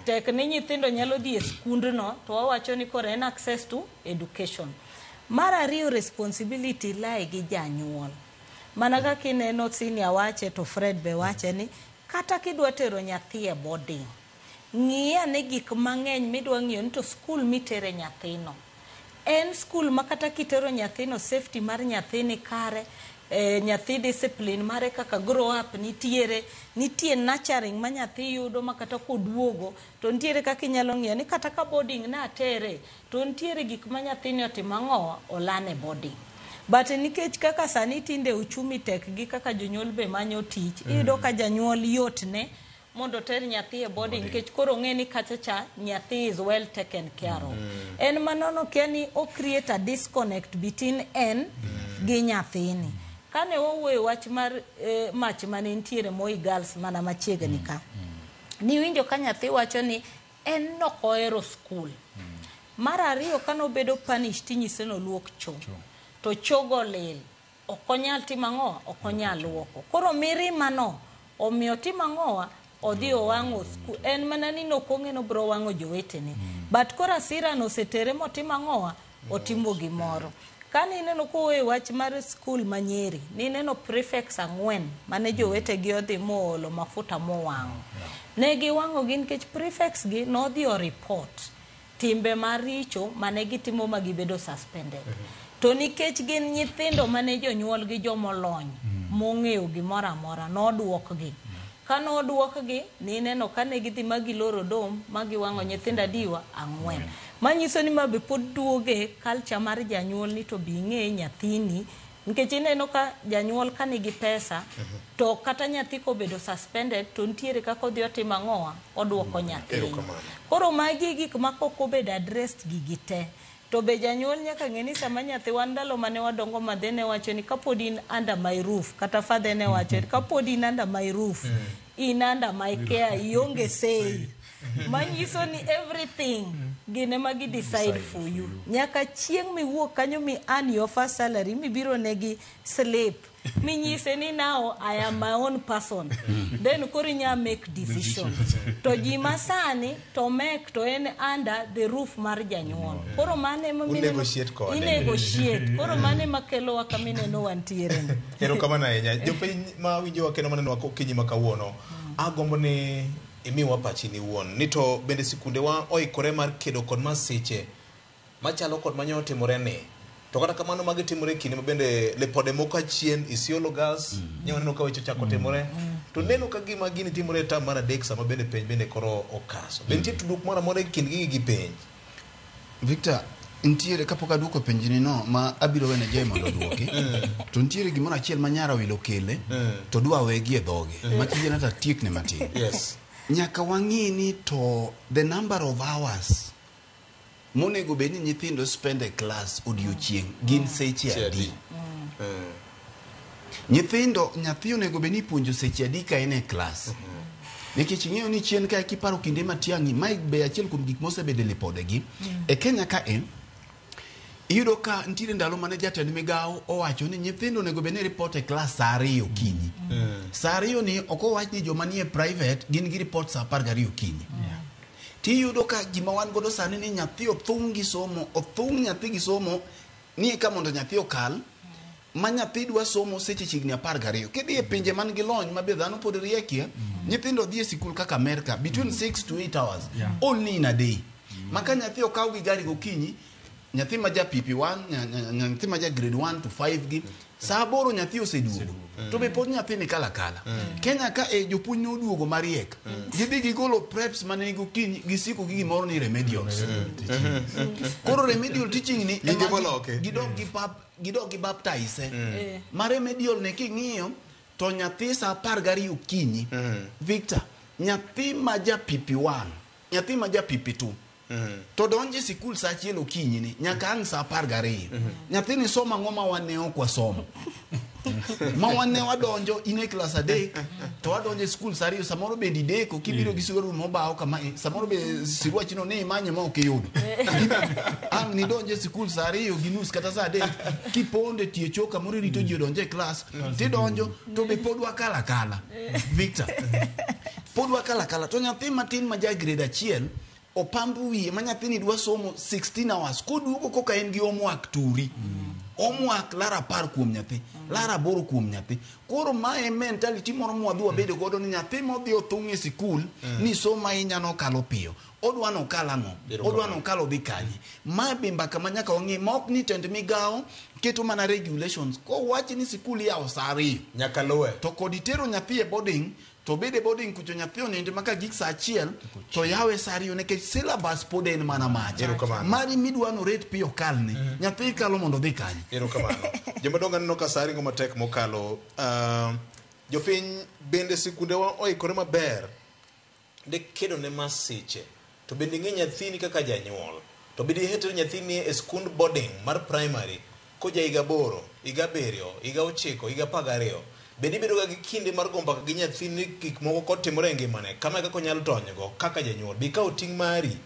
Tek ni nyithindo nyalo dhi e skundno to wawacho ni koro en access to education. Mar ariyo, responsibility lie gi janyuol. Mana kaka ineno senior wache to Fred be wache ni kata kidwa tero nyathi e boarding, ng'i ane gik mang'eny midwa ng'iyo ni to skul mitere nyathino. En skul ma kata kitero nyathino, safety mar nyathi ni kare, nyathi discipline mare kaka grow up nitiere, nitie nurturing ma nyathi yudo ma kata koduogo to nitiere kaka inyalo ng'iyo ni kata ka boarding natere to nitiere gik ma nyathini otimo ang'o olan e boarding. But nikech kaka sani tinde uchumi tek gi kaka jonyuol be manyo tich, iyudo ka janyuol yotne mondo oter nyathi e boarding nikech koro ong'e ni kacha cha nyathi is well taken care of. En manono kia ni o create a disconnect between en gi nyathini. Kane wawuoyo wach mar mach mane nitiere Moi Girls mana machiegni ka, niwinjo ka nyathi wacho ni en nok ohero skul. Mar ariyo, kanobedo punished tinyise noluok cho. To chogo lil. Ok onyal timo ang'o? Ok onyal luoko. Koro mirima no omiyo timo ang'owa? Odhi owang'o skul. En mana ni nokong'e nobro wang'o jowetene. But koro asira no osetere motimo ang'owa? Otimo gimoro. Kane ineno kowuoyo e wach mar skul ma Nyeri, nineno prefects 4 mane jowetegi odhi moolo mafuta mowang'o. Ne giwang'o gi nikech prefects gi nodhi o report timbe maricho mane gitimo ma gibedo suspended. To nikech gin nyithindo mane jonyuol gi jomolony mong'eyo gimoro amora, noduokgi. Ka noduokgi, nineno ka ne gidhi ma giloro dom ma giwang'o nyithindo adiwa 4. Manyiso ni ma be pod duoge culture mar janyuol ni to bi ing'e nyathini. Nikech ineno ka janyuol ka nigi pesa, to kata nyathi kobedo suspended to nitiere kaka odhi otimo ang'owa, oduoko nyathini. Koro magi e gik ma kok obedo addressed gigi te. To be janyuol nyaka ng'e ni sama nyathi wan ndalo mane wadongo madhe ne wacho ni kapod in under my roof, kata father ne wacho ni kapod in under my roof, in under my care, ionge say. Manyiso ni everything gin ema gi decide for you. Nyaka chieng' miwuok kanyo mi earn your first salary mibiro negi slip minyise ni now I am my own person, then koro inya make decision. To ji masani to make to en under the roof mar janyuol. Koro mano ema mineno- Unegotiate kode. Inegotiate. Koro mano ema kelowa kama ineno wantiere ni. Erokamano ahinya. Jopiny ma winjowa kendo manenowa okinyi ma kawuono, agombo ni imiwa pachi ni wuon. Ni to bende sikundewa oikore mar kedo kod masiche machalo kod manyo otimore ni. To kata kamano magi timore e kinde ma bende lipode moko achien Isiolo Girls mm. Neno ka weche ochako timore to neno ka gima gini timore e tam mar adek sama bende penj bende koro okaso. Be nitie tudruok moro amora e kind gigi gi penj? Victor, nitiere kapok aduoko penjni no ma abiro wene Jay mondo oduoki, to nitiere gimoro achiel ma nyara wilo kele to dwa wegi e dhoge ma kiyiena to atiekne matin. Yes. Nyaka wang'i ni to the number of hours monego bed ni nyithindo spend e class odiochieng' gin seche adi. Nyithindo, nyathi onego bed ni ipuonjo seche adi ka en e klas. Nikech ing'eyo ni chien kae kiparo kinde Matiang'i, mae be achiel kuom gik mosebedo e lipodegi. E Kenya ka e, iyudo ka nitiere ndalo mane jatend migawo owacho ni nyithindo onego bed ni report e klas saa 2 okinyi. Saa 2 ni ok owach ni joma nie private gin gi report saa 12 okinyi. Tiyudo ka gima wan godo sani ni nyathi othung' gi somo, othung' nyathi gi somo, ni eka mondo nyathi okal, ma nyathi dwa somo seche chiegni 12. Kidhi e pinje man gi lony ma be dhano pod riekie, nyithindo dhi e sikul kaka America between 6 to 8 hours only in a day. Ma ka nyathi okaw gi gari gokinyi, nyathi ma ja PP1, nyathi ma ja grade 1 to 5 gi, saa 8 nyathi oseduogo. To be pod nyathi ni kala kala. Kenya ka e jopuonj noduogo mariek. Gidhi gigolo preps mane gokinyi, gisiko gi gimoro ni remedials. Koro remedial teaching ni Gige ema moloki. gidok gi pap, gidok gi baptize. Ma remedial ne king'iyo to nyathi saa 12 okinyi. Victor, nyathi ma ja PP1, nyathi ma ja PP2, to donjo e sikul saa 1 okinyi ni nyaka ang' saa 12. Nyathini somo ang'o ma wan ne ok wasomo? Ma wan ne wadonjo in e klas 3 to wadonjo e skul sa 2, samoro bende ideko kibiro gi sugaru mobaw kama, samoro be siruachino ne imanye ma ok iyudo. Ang' nidonjo e sikul sa 2:30 kata sa 3 kiponde tie cho kamoro irito ji odonjo e klas tidonjo to be pod wakala akala. Victor, pod wakala akala to nyathi matin ma ja grade 1 opamb wiye ma nyathini dwa somo 16 hours koduogo koka en gi homework turi. Homework lar 10 kuom nyathi, lar 8 kuom nyathi. Koro mae mentality moro mwadhi wabedo godo ni nyathi modhi othung' e sikul ni somo ahinya nokalo piyo. Odwa nokal ang'o? Odwa nokal odhi kanye? Ma be mbaka ma nyaka wang'e ma ok ni tend migawo keto mana regulations. Kowach ni sikul iyawo sa 2 nyaka luwe. To kod itero nyathi e boarding to bede e boarding kucho nyathi oninde maka gik sa 1 to yawe sa 2 nikech syllabus pod en mana macha. Mari midwa no ret piyo kalne. Nyathi kalo mondo odhi kanye. Erokamano. Jomadongo aneno ka sa ringo matek mokalo. Jopiny bende sikundewa oikore maber ne kedo ne masiche. To bende ing'e nyathini kaka janyuol. To bende ihetero nyathini e skund boarding mar primary koja higa 8, higa 7, higa 9, higa 12. Bende ibedo ga gi kinde mar go mbaka gi nyathini gik moko kotimore e ngimane, kama kaka onyalo tonygo kaka janyuol. Bi ikaw ting' mari,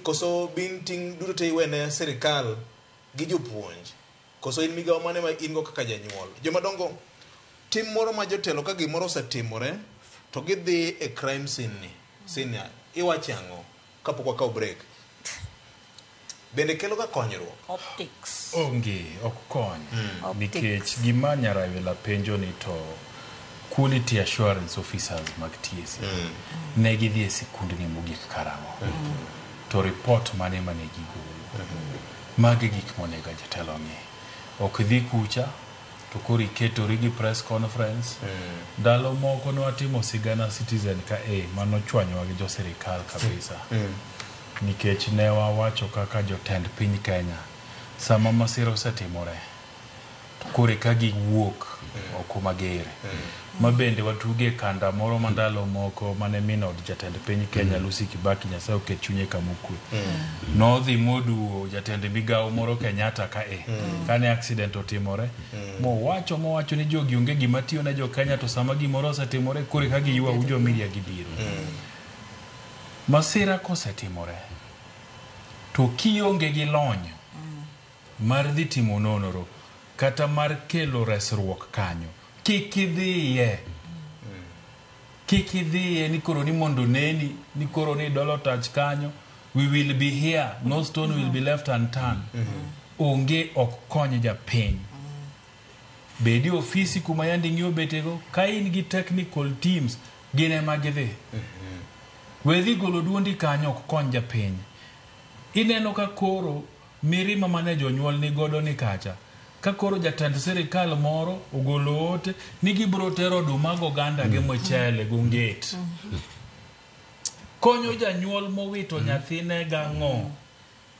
koso bin ting' duto te iwene sirikal gi jopuonj. Koso in migawo mane ma in go kaka janyuol. Jomadongo, tim moro ma jotelo ka gimoro osetimore to gidhi e crime scene ni. Scene iwacho ang'o kapok wakawo break? Bende kelo ga konyruok? Optics. Onge, ok kony. Nikech gima Nyarawela penjo ni to quality assurance officers mag TSC ne gidhi e sikundni mogik karang'o? To report mane mane gigolo? Magi gik monego jatelo ng'i. Ok dhi kucha to koro iketori gi press conference. Ndalo moko ne watimo sigana Citizen ka manochwanyowa gi jo sirikal kabisa. Nikech ne wawacho kaka jotend piny Kenya sama masira osetimore to koro eka giwuok oko mager. Ma bende watuge kanda moro ma ndalo moko mane min od jatend piny Kenya Lucy Kibaki, Nyasaye oket chunye kama okwe. Nodhi moduwo jatend migawo moro Kenyatta ka kane accident otimore mowacho ni jogi onge gima tiyo ne jo Kenya to sama gimoro osetimore koro eka giywago jo media gibiro. Masira kosetimore to kionge gi lony mar dhi timo nonro kata mar kelo resruok kanyo, kik idhiye. Kik idhiye ni koro ni mondo neni, ni koro ni dolo tach kanyo, we will be here, no stone will be left unturned. Onge ok kony japiny. Bedi ofisi kuma yandi ing'iyo betego, ka in gi technical teams, gin ema gidhi. Wedhi golo duondi kanyo ok kony japiny. Ineno ka koro mirima mane jonyuol ni godo ni kacha. Ka koro jatend sirikal moro ogolo ote ni gibiro tero oduma goganda gi mchele gonget. Konyo janyuol mowito nyathine gang'o?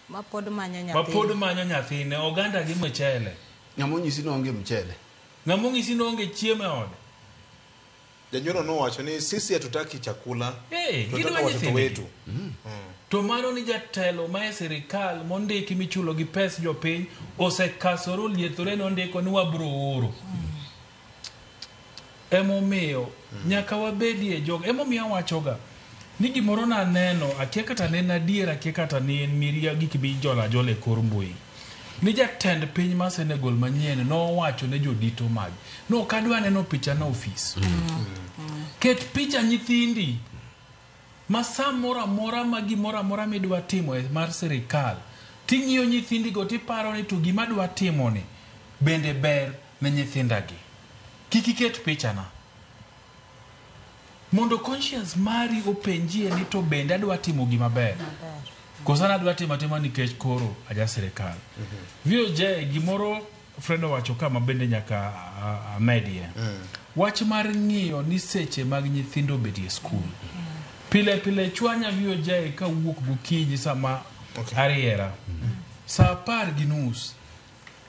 Ma pod manyo nyathine. Ma pod manyo nyathine, oganda gi mchele. Ng'ama onyisi ni onge mchele? Ng'ama onyisi ni onge chiemo e ode? Janyuol nowacho ni sisi hatutaki chakula. Gidwa watoto wetu. To mano ni jatelo ma e sirikal mondiki michulo gi pes jopiny osekasore oliethore nondiko ni wabro oro. Emomiyo nyaka wabedie jogo. Emomiyo awachoga ni gimoro naneno, akia kata ne en adier, akia kata ne en miria gik mijola ajola e kor mbui. Ni jatend piny ma Senegal manyien nowacho ne jodito mage, no ok adwa neno picha na ofis. Ket picha nyithindi ma samoro amora ma gimoro amora midwa timo e mar sirikal, ting'iyo nyithindigo tiparo ni to gima adwa timo ni bende ber ne nyithindagi. Kik iket pichana. Mondo conscience mari openjie ni to bende adwa timo gima ber. Koso an adwa timo atima nikech koro aja sirikal. VOJ gimoro Fred owacho kama bende nyaka amedie. Wach mar ng'iyo ni seche mag nyithindo obedie skul. Pile pile chwanya VOJ kawuok gokinyi sama ariera. Saa 10:30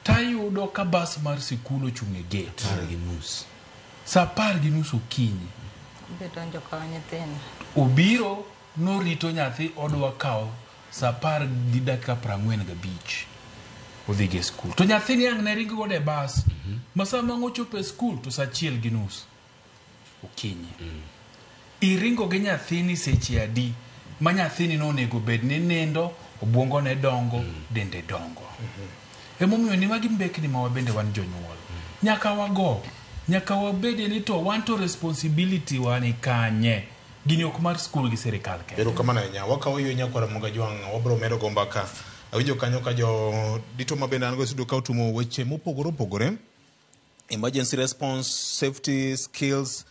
tayudo ka bas mar sikul ochung' e gate. 10:30. Saa 10:30 okinyi. Bidonjo kawo nyithindo. Obiro norito nyathi odwa kawo saa 10:45 odhi go e skul. To nyathini ang' ne ring godo e bas. Ma sama ngochopo e skul to saa 1:30 okinyi. Iringo gi nyathini seche adi ma nyathini no onego bed ni nindo, obwongo ne dongo, dende dongo. Emomiyo ni magi mbekni ma wabende wan jonyuol. Nyaka wago, nyaka wabede ni to wan to responsibility wa ni kanye. Gini ok mar skul gi sirikal kende. Erokamano ahinya. Wakawo ywe nyakwara Mogajwang', wabro medo go mbaka. Awinjo kanyo ka jo dito ma bende an go e studio ka otumo weche mopogore opogore. Emergency response, safety skills,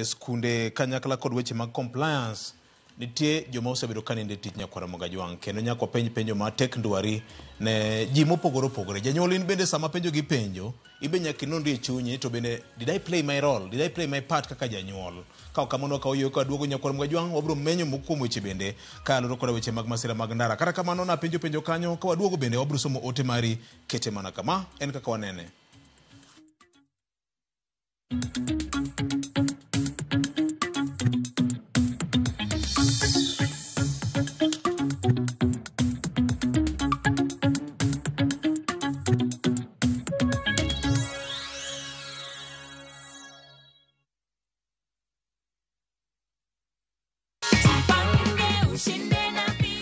skunde kanyakla kod weche mag compliance. Nitie joma osebedo ka nindo e tich nyakwara Mogajwang', kendo nyaka wapenj penjo matek ndwari ne ji mopogore opogore. Janyuol in bende sama penjo gi penjo, ibe nyaka inonri e chunyi to bende did I play my role, did I play my part kaka janyuol? Ka ok kamano wakawo yie ka waduogo nyakwara Mogajwang', wabiro menyo moko kuom weche bende ka luwore koda weche mag masira mag ndara. Kata kamano napenjo penjo kanyo, ka waduogo bende wabiro somo ote mari, kete mana kama, en kaka wanene.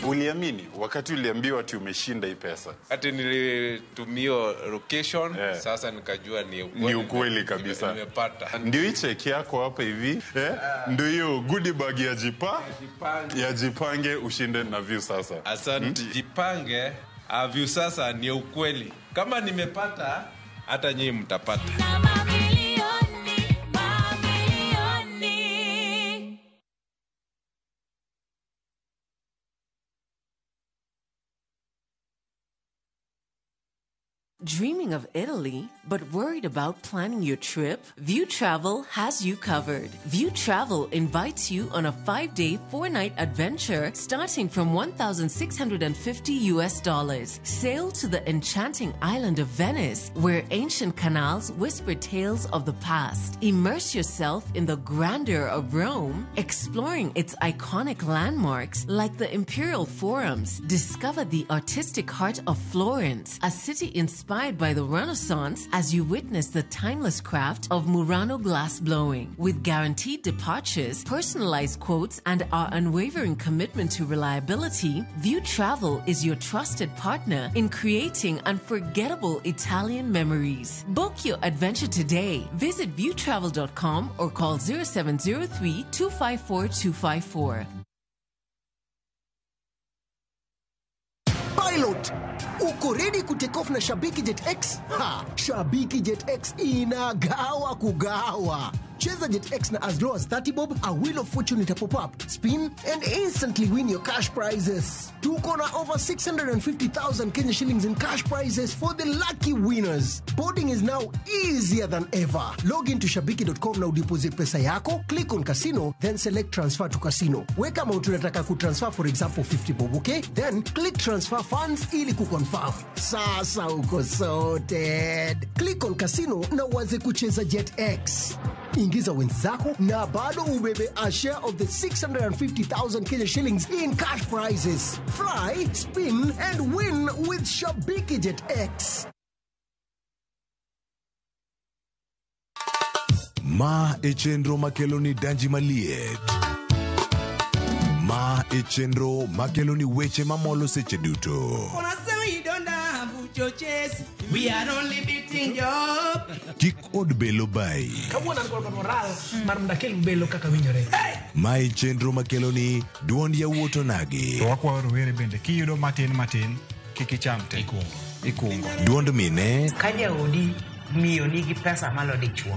Uliamini wakati uliambiwa ati umeshinda hii pesa? Ati nilitumia location, sasa nikajua ni ukweli. Ni ukweli kabisa. Nimepata. Ndio hii cheki yako hapa hivi, Ndio hiyo goodie bag ya ya Jipange ushinde na Viusasa. Asante. Jipange, Viusasa ni ukweli. Kama nimepata, hata nyinyi mtapata. Dreaming of Italy, but worried about planning your trip? View Travel has you covered. View Travel invites you on a 5-day, 4-night adventure starting from $1,650 US. Sail to the enchanting island of Venice, where ancient canals whisper tales of the past. Immerse yourself in the grandeur of Rome, exploring its iconic landmarks like the Imperial Forums. Discover the artistic heart of Florence, a city inspired by the Renaissance as you witness the timeless craft of Murano glass blowing. With guaranteed departures, personalized quotes, and our unwavering commitment to reliability, View Travel is your trusted partner in creating unforgettable Italian memories. Book your adventure today. Visit viewtravel.com or call 0703 254 254. Pilot, uko ready kutake off na Shabiki Jet X? Ha! Shabiki Jet X inagawa kugawa. Cheza Jet X na as low as 30 bob, a wheel of fortune ita pop up, spin and instantly win your cash prizes. Tuko na over 650,000 Kenya shillings in cash prizes for the lucky winners. Boarding is now easier than ever. Log into shabiki.com na udeposit pesa yako, click on casino, then select transfer to casino. Weka amount unataka kutransfer, for example 50 bob, okay? Then click transfer funds ili kuconfirm. Sasa uko sorted. Click on casino na uanze kucheza Jet X. Ingiza wenzako na bado ubebe a share of the 650,000 Kenya shillings in cash prizes. Fly, spin and win with Shabiki Jet X. Ma e chenro makelo ni danji maliet. Ma e chenro makelo ni weche mamolo seche duto. We are only beating job. Kik od belo bai. Kawuono an kod moral mar mondo akel belo kaka winjore. Ma e chenro makelo ni duond yawuot onagi. To wakwayo rowere bende kiyudo matin matin kik icham te. Ikungo. Duond mine. Ka jaodi miyo nigi pesa malo dichuo.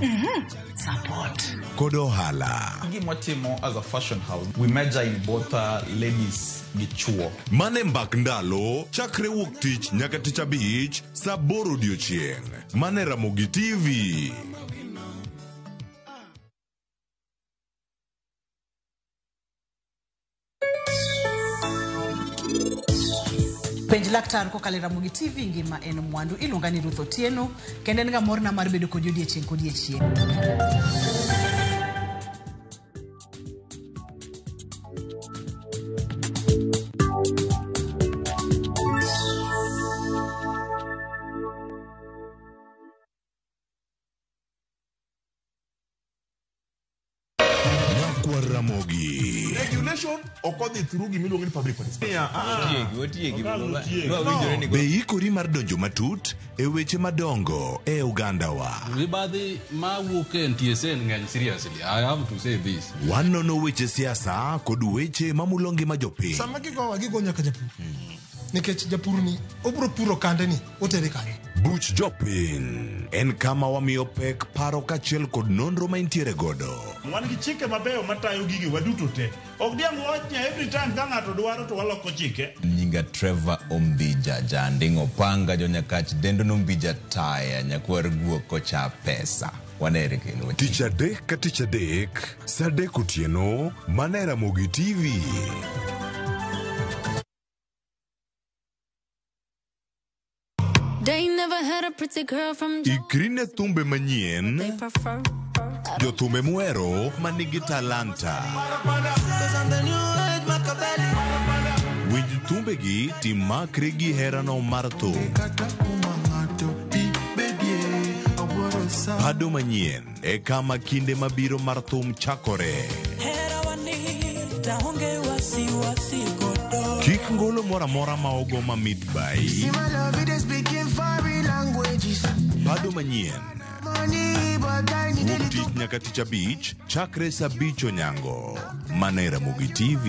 Support. Kod ohala. Gima watimo as a fashion house, we major in both ladies gi chuo. Mane mbak ndalo, chakre wuok tich nyaka tich abich, saa 8 odiochieng'. Mane Ramogi TV. Penj laktar kokalo e Ramogi TV ngima en mwandu. Iluonga ni Ruth Otieno kendo en ga morna mar bedo kodi odiechieng' kodiechieng'. Ramogi. Regulation ok odhi through gimiluongo ni public participation. Be ikori mar donjo matut e weche madongo e ogandawa? Mibadhi mawuok e NTSA ng'eny seriously. I have to say this. Wanono weche siasa kod weche mamulo ngima jopiny. Sama gigowa gigo nyaka japur. Nikech japur ni obro puro kande ni otere kanye. Buch Jopiny en kama wamiyo pek paro kaachiel kod nonro ma intiere godo. Wan gi chike mabeyo matayo gigi waduto te. Ok diang' wawach ni every time ka ng'ato dwaro to waloko chike. Nyinga Trevor Ombija Janding' Opanga Jonyakach dendo nombija taya nyakwar guok kocha pesa. Wanere kendo. Tich adek ka tich adek, saa adek otieno, mana e Ramogi TV. They never had a pretty girl from Ikri ne thumbe manyien, they prefer. jothumbe muhero manigi talanta. Winj thumbegi timakri gi herano mar thum. Pado manyien e kama kinde mabiro mar thum chakore. Kik ngolo moro amora ma ogo mamit bai. Pado manyien. Wuok tich nyaka tich abich, chakre saa abich onyango. Mana e Ramogi TV.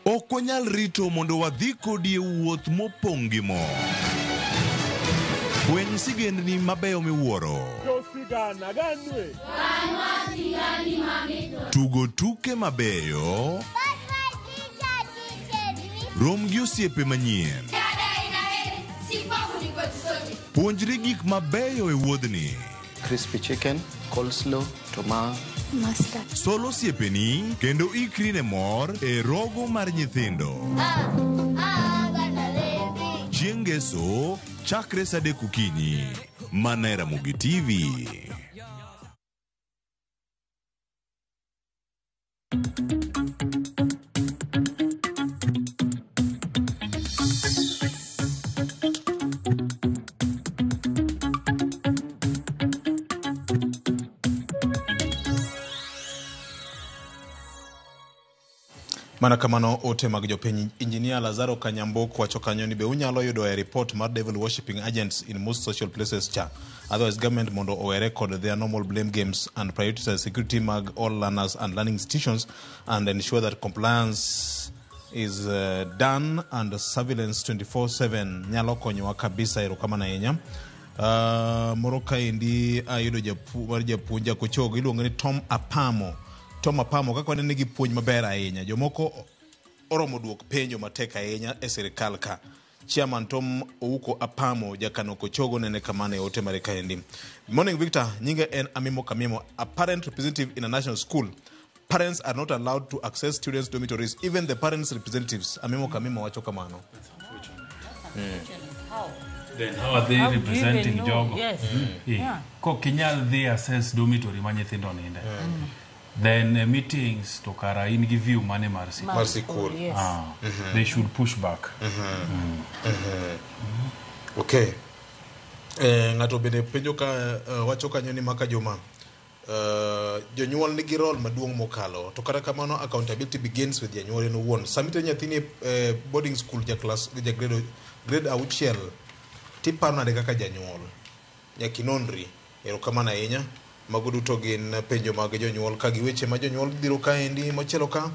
Ok wanyal rito mondo wadhi kodi e wuoth mopong' gi mor. Fweny sigendni mabeyo miwuoro. Tugo tuke mabeyo. Rom gi osiepe manyien. Puonjri gik mabeyo e wuodhni. Crispy chicken, coleslaw, tomato. Mustard. Sol osiepeni kendo ikri ne mor e rogo mar nyithindo. Chieng' ngeso, chakre saa adek okinyi. Mana e Ramogi TV. Mana kamano ote mag jopiny Engineer Lazaro Kanyambok wacho kanyo ni be unyalo yudo e report mar devil worshipping agents in most social places cha. Otherwise government mondo owere kod their normal blame games and prioritize security mag all learners and learning institutions and ensure that compliance is done and surveillance 24/7 nyalo konyowa kabisa. Erokamano ahinya. Moro kaendi ayudo mar japuonj Jakochogo iluongo ni Tom Apamo. Tom Apamo kaka wanene gi puonj maber ahinya. Jomoko oromo duok penjo matek ahinya e sirikal ka. Chairman Tom Ouko Apamo jakano Kochogo nene kamano e ote mare kaendi. Morning Victor, nyinga en Amimo Kamimo, a parent representative in a national school. Parents are not allowed to access students' dormitories, even the parents' representatives. Amimo Kamimo wacho kamano. Then how are they How do you representing even know? jogo? Yes. Yeah. Kok inyal dhi access dormitory ma nyithindo ninde. Then meetings to kara in gi view mane mar sikul. Mar sikul. Yes. They should push back. Okay. Ng'ato bende penjo ka wacho kanyo ni maka juma jonyuol nigi role maduong' mokalo to kata kamano accountability begins with janyuol en owuon. Sama itero nyathini e boarding school ja class ja grade auchiel tiparo nade kaka janyuol nyaka inonri. Erokamano ahinya. Mago duto gin penjo mag jonyuol ka gi weche ma jonyuol dhiro kaendi. Machielo ka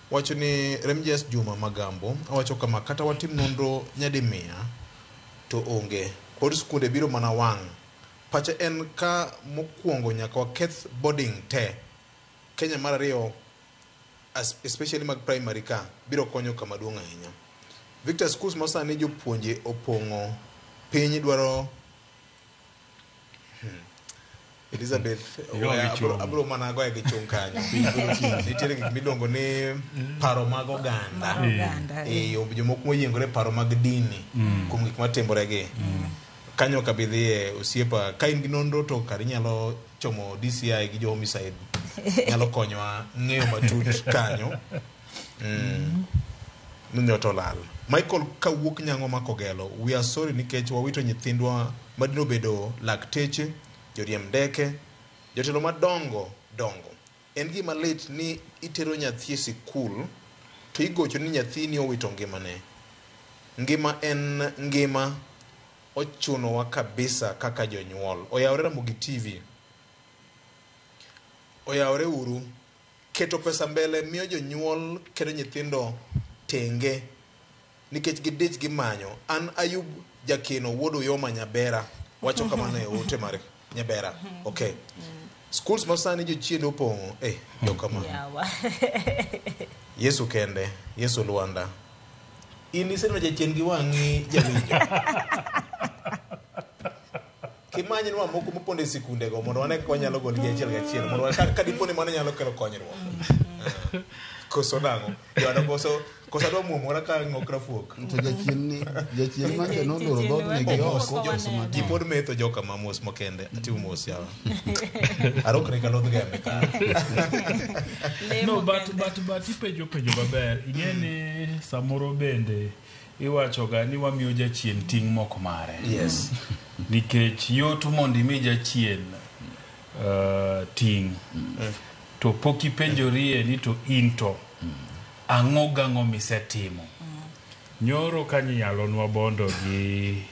wacho ni Remjes Juma Magambo owacho kama kata watim nonro nyadi 100 to onge pod skunde biro mana wang'. Pacha en ka mokwongo nyaka waketh boarding te. Kenya mar ariyo especially mag primary ka biro konyo kama duong' ahinya. Victor, schools ma sani jopuonje opong'o piny dwaro Elizabeth, abro mana goye gi chung' kanyo. Nitiere gik miluongo ni paro mag oganda. Jomoko moyiengore paro mag dini kuom gik matimore gi. Kanyo ok abi dhiye osiepa, ka in gi nonro to kar inyalo chomo DCI gi jo homicide. Nyalo konyowa ng'eyo matut kanyo. Nyoto lal. Michael kawuok Nyang'o Makogelo, we are sorry nikech wawito nyithindwa madino bedo lakteche, joriemb ndeke, jotelo madongo dongo. En gima lit ni itero nyathi e sikul to igocho ni nyathini owito ngimane. Ngima en ngima ochunowa kabisa kaka jonyuol. Oyawre Ramogi TV. Oyawre uru. Keto pesa mbele miyo jonyuol keto nyithindo tenge nikech gidich gimanyo. An Ayub Jakeno wuod Uyoma Nyabera wacho kamano e ote mar Nyabera. Okay. Schools ma sani jochiende opong'o. Eh, jokama. Yawa. Yesu kende, Yesu Lwanda. In iseneno jachien gi wang'i jawinjo. Kimanyinwa moko mopondo e sikundego mondo wane kaka wanyalo gologi achiel kachiel mondo wane ka dipo ni mano nyalo kelo konyruok. Koso nang'o? Joada koso koso adwa muomora ka ng'ok rafuok. To jachien ni jachien macha noloro dhoodni gi oko koso matin. Ji pod metho joka ma mos mokende. Atimo mos yawa. Arokre ka lodh gembe ka. No, but ipenjo penjo maber. Ing'e ni samoro bende iwacho ga ni wamiyo jachien ting' mok mare. Yes. Nikech yot mondo imi jachien ting'. To pok ipenjorie ni to in to ang'o gang'o misetimo. Nyoro ka nyalonwa bondo gi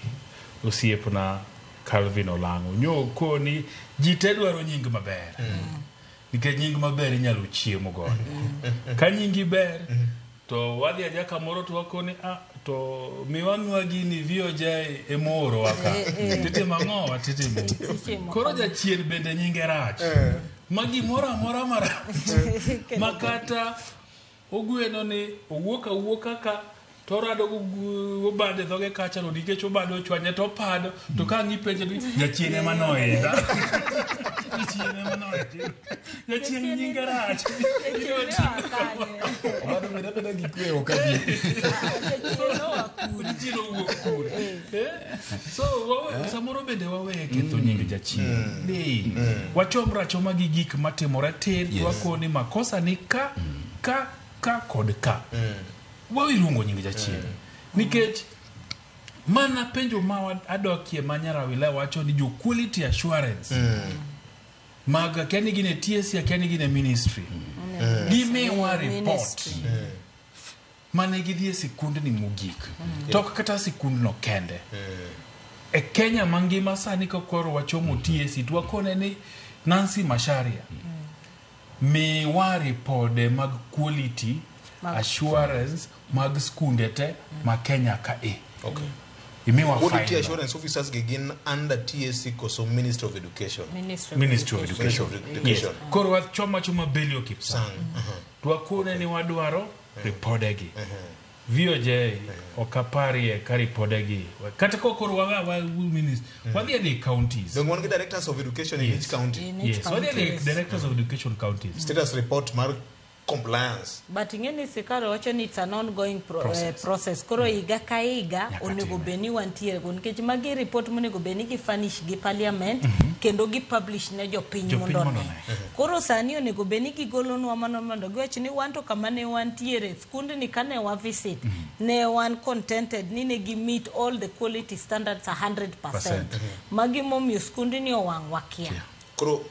osiepna Calvin Olang'o. Nyo koni ji te dwaro nying maber. Nikech nying maber inyalo chiemo godo. Ka nyingi ber to wadhi adhiya kamoro to wakoni ah, to miwa miwa gini VOJ emoorowa ka. Titimo ang'owa titimo. Titimo Koro kama. jachien bende nyinge rach. Ma gimoro amora marach. Ma kata ogweno ni owuok awuoka ka to orado gobado e dhoge kacha no nikech obado ochwanye to opado to ka ang' ipenje to jachien ema noidha. Jachien ema noidha. Jachien nyinge rach. Obado beda beda gi kwe ok abi. Jachien owuok kure. Eh? So samoro bende wawe ketho nying jachien. Ni wachomre achoma gi gik matimore tir to wakoni makosa ni ka ka ka kod ka. Wawe luongo nying jachien. Nikech mana penjo ma adokie ma Nyarawila wacho ni jo quality assurance mag akia ni gin e TSC akia ni gin e ministry gimiwa report mane gidhi e sikundni mogik to ok kata sikundno kende e Kenya mangima sani ka koro wachomo TSC to wakone ni Nancy Macharia miwa ripode mag quality assurance mag skunde te ma Kenya ka e Okay. imiwa Quality file no. assurance officers gi gin under TSC koso Ministry of Education. Ministry of Education. Ministry of Education. Yes. Koro wachoma choma Belio Kipsang. To wakone ni wadwaro ripodegi. VOJ ok aparie ka ripodegi. Kata ka koro wawe aweya ministry. Wadhi adhi e counties. Donge wan gi directors of education in each county. In each Yes, wadhi adhi e county, yes. directors of education counties. Status report mar compliance. But ing'e ni sirkal wacho ni it's an ongoing Process. process. Koro higa ka higa Nyaka onego time. bed ni wantiere go nikech magi report monego bed ni gi furnish gi parliament kendo gi publish ne jopiny Jopiny mondo mondo one. one. Koro sani onego bed ni gigolonwa mano mondo giwach ni wan to kama ne wantiere skundni kane wa visit ne wan contented ni ne gi meet all the quality standards 100%. Percent. Magi momiyo skundni owang' wakia. Koro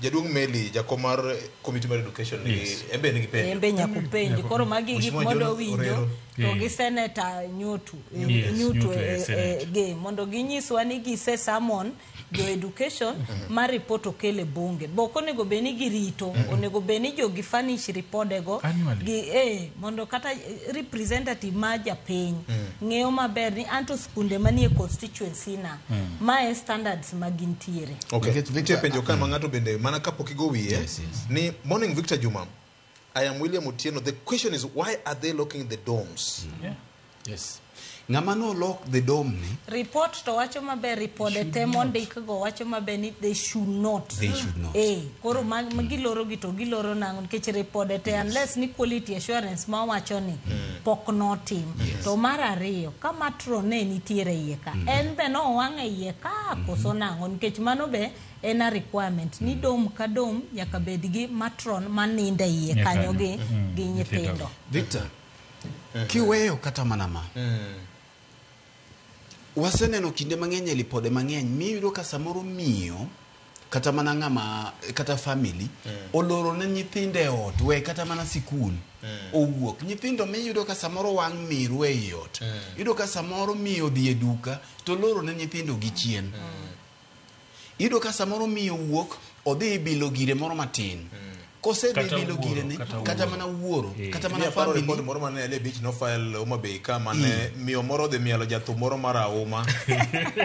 jaduong' Meli jakom mar committee mar education nigi Yes. en be nigi penjo. En be nyaka upenji koro magi gik Mheshimiwa modo John winjo Orero. to gi seneta Nyutu Yes, Nyutu Nyutu e Senate. ge mondo ginyiswa ni gise summon jo education ma report okel e bunge bok onego bed ni girito onego bed ni jogi furnish ripodego Annually. gi mondo kata representative ma japiny ng'eyo maber ni anto skunde manie constituency na mae standards ma gintiere. Okay. Nikech Nitie Victor- penjo ka ma ng'ato bende mana kapok igo wiye Yes, yes. ni morning Victor Juma I am William Otieno the question is why are they locking the dorms Yeah. Yes. Ng'ama no lock the dome ni Report to wacho maber ripode te mondik go wacho maber ni they should not. They should not. Koro ma giloro gi to giloro nang'o nikech ripode te unless ni quality assurance ma wacho ni pok notim. To mar ariyo ka matron ne nitiere iye ka en be nowang' e iye ka koso nang'o nikech mano be en a requirement ni dom ka dom nyaka bed gi matron manindo e iye Nyaka kanyo kanyo. gi nyithindo. Victor, Kiweyo kata mana ma, waseneno kinde mang'eny e lipode mang'eny miyudo ka samoro miyo kata mana ng'ama kata family oloro ne nyithindo e ot, we kata mana sikul owuok. Nyithindo miyudo ka samoro wang' miru ei ot, iyudo ka samoro miyo odhi e duka to oloro ne nyithindo gi chien. Iyudo ka samoro miyo wuok odhi bilo gire moro matin, kosedhi Kata bilo wuoro, girene, kata kata wuoro. mana wuoro, kata mana Ni aparo family. ripot moro mane LA Beach nofile Homa Bay ka mane miyo moro odhi mielo jathum moro mar auma.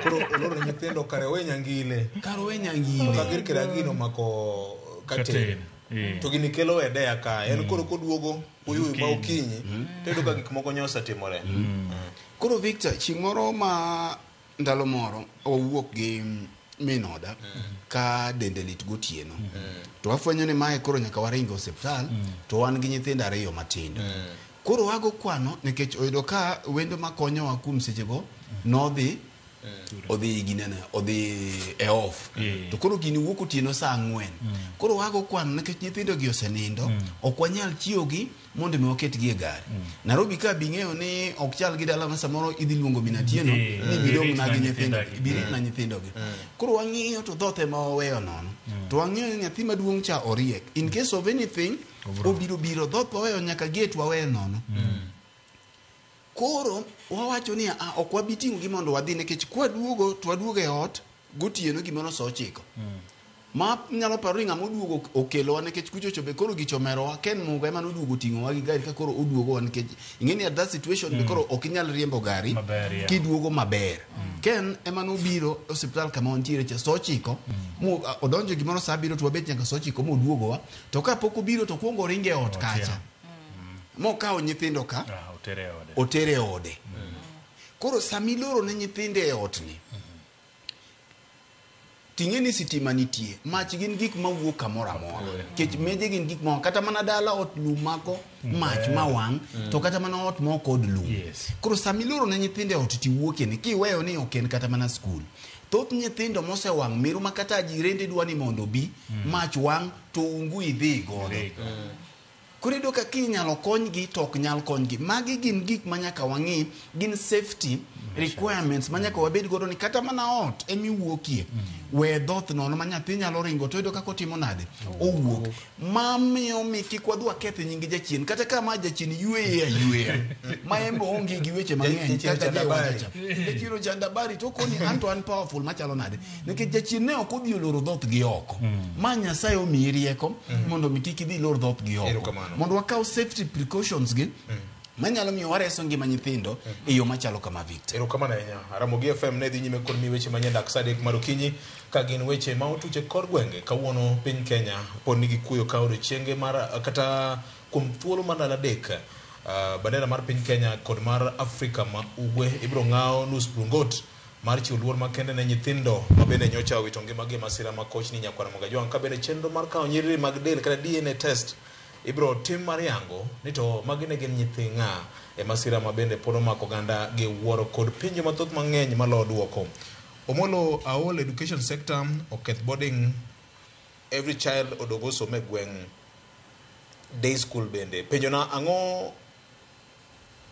Koro oloro ne nyithindo kare owe nyangile. Kare owe nyangile. Ka gir kira gino omako katen. Katen, To gini kelo wedeya ka. En koro koduogo uyuyu ma okinyi to iyudo ka gik moko nyo osetimore. Koro Victor, chieng' moro ma ndalo moro wawuok gi min oda ka dende lit gotieno, to wafwenyo ni mae koro nyaka waring e osiptal, to wan gi nyithindo ariyo matindo. Koro wago kwano nikech oyudo ka wendo makonyowa kuom sechego nodhi odhi ginene odhi e off, to koro gini wuok otieno saa 4. Koro wago kwano nikech nyithindo gi osenindo, ok wanyal chiewogi mondo mi waketgi e gari. Nairobi ka bing'eyo ni ok chal gi dala ma samoro idhi luongo min Atieno ni bidong' na gi nyithindo, birit na nyithindo gi. Koro wang'iyo to dhoth ema waweyo nono, to wang'iyo ni nyathi maduong' cha oriek, in case of anything obiro biro dhoth waweyo nyaka gate waweyo nono. Koro wawacho ni ah, ok wabi ting'o gi mondo wadhi, nikech kwaduogo to waduogo e ot gotieno gimoro sa 9 ma nyalo paro ni ng'ama oduogo okelowa, nikech kuchocho be koro gicho omerowa ken muga ema noduogo ting'owa gi gari ka koro oduogowa, nikech ing'e ni at that situation be koro ok inyal riembo gari Maber, yeah. kiduogo maber. Ken ema nobiro e osiptal kama wantiere cha sa 9 mo odonjo gimoro sa 7 to wabet nyaka sa 9 moduogowa. To kapok obiro to kuongo oringo e ot kacha mokawo nyithindo ka otere e ode. Otere e ode. Koro samiloro ne nyithindo e otni, ting'e ni sitima nitie, mach gin gik mawuok kamoro amora, nikech meje gin gik ma kata mana dala ot lum mako mach mawang', to kata mana ot ma ok od lum. Koro samiloro ne nyithindo e ot tiwuokie ni kiweyo ni ok en kata mana skul, thoth nyithindo mosewang' miru ma kata jirende dwa ni mondo obi, mach wang' to ungu idhi godo. Koro iyudo ka kinyalo konygi to ok nyal konygi. Magi gin gik ma nyaka wang'i, gin safety requirements ma nyaka wabed godo ni kata mana ot emiwuokie, we dhoth nono ma nyathi nyalo ringo to iyudo kaka otimo nade, owuok. Mamiyo mi kik wadhi waketh nying jachien, kata ka ma jachien yueye ayueya ma en be oonge gi weche mang'eny Jachien kaka ochando habari. jewachacha jachien ochando habari to okoni anto an powerful machalo nade, nikech jachien ne ok odhi oloro dhoth gi oko ma Nyasaye omiyi rieko mondo mi kik idhi ilor dhoth gi oko. Erokamano. Mondo wakaw safety precautions gi manyalo miyo wareso ngima nyithindo e yo machalo kama, Victor. Erokamano ahinya. Ramogi FM ne dhi nyime kod mi weche manyien dak sa 3 mar okinyi ka gin weche ma otuche kor gwenge. Kawuono piny Kenya pod nigi kuyo ka odiochienge mar kata kuom thuolo mar ndalo 3, bandera mar piny Kenya kod mar Afrika ma Ugwe ibiro ng'aw nus brungot mar chiwo luor makende ne nyithindo ma bende nyocha owito ngimagi e masira ma kochni Nyakwar Mogajwang', ka bende chenro mar kawo nyiriri mag del kata DNA test ibiro tim mar yango ni to magi ne gin nyithi ng'a e masira ma bende pod omako oganda gi wuoro kod penjo mathoth mang'eny malo duoko. Omolo aol education sector oketh boarding, every child odog osom e gweng', day school bende. Penjo na ang'o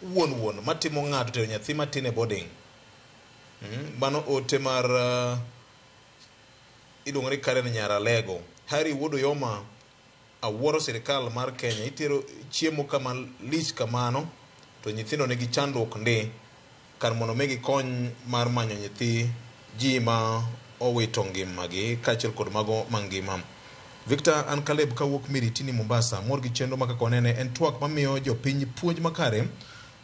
wuon wuon matimo ng'ato tero nyathi matin e boarding? Mano ote mar iluongo ni Karen Nyaralego. Harry Wuod Oyoma, awuoro sirikal mar Kenya itero chiemo kama lich kamano to nyithindo nigi chandruok ndi, kar mondo migi kony mar manyo nyithi ji ma owito ngimagi kaachiel kod mago mangima. Victor an Caleb kawuok Miritini Mombasa, mor gi chenro ma kaka wanene en twak mamiyo jopiny puonj makare.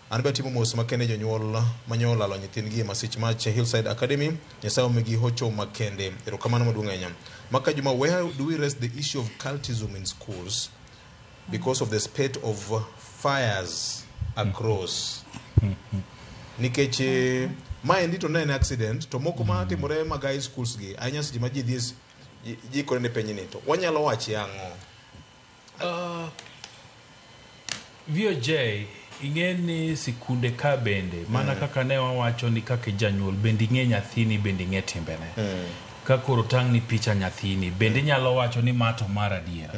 An be atimo mos makende jonyuol manyo olalo nyithindgi e masich mach Hillside Academy. Nyasaye omigi hocho makende. Erokamano maduong' ahinya. Maka Juma, where do we raise the issue of cultism in schools because of the spate of fires across? Nikech maendi to ne en accident, to moko ma timore mag high schools gi ahinya seche ma ji dhi ji ikore ne penj ni to wanyalo wache ang'o? VOJ ing'e ni sikunde ka bende mana kaka ne wawacho ni kaka janyuol bende ing'e nyathini, bende ing'e timbene. Ka koro tang'ni picha nyathini bende inyalo wacho ni ma to mar adiera.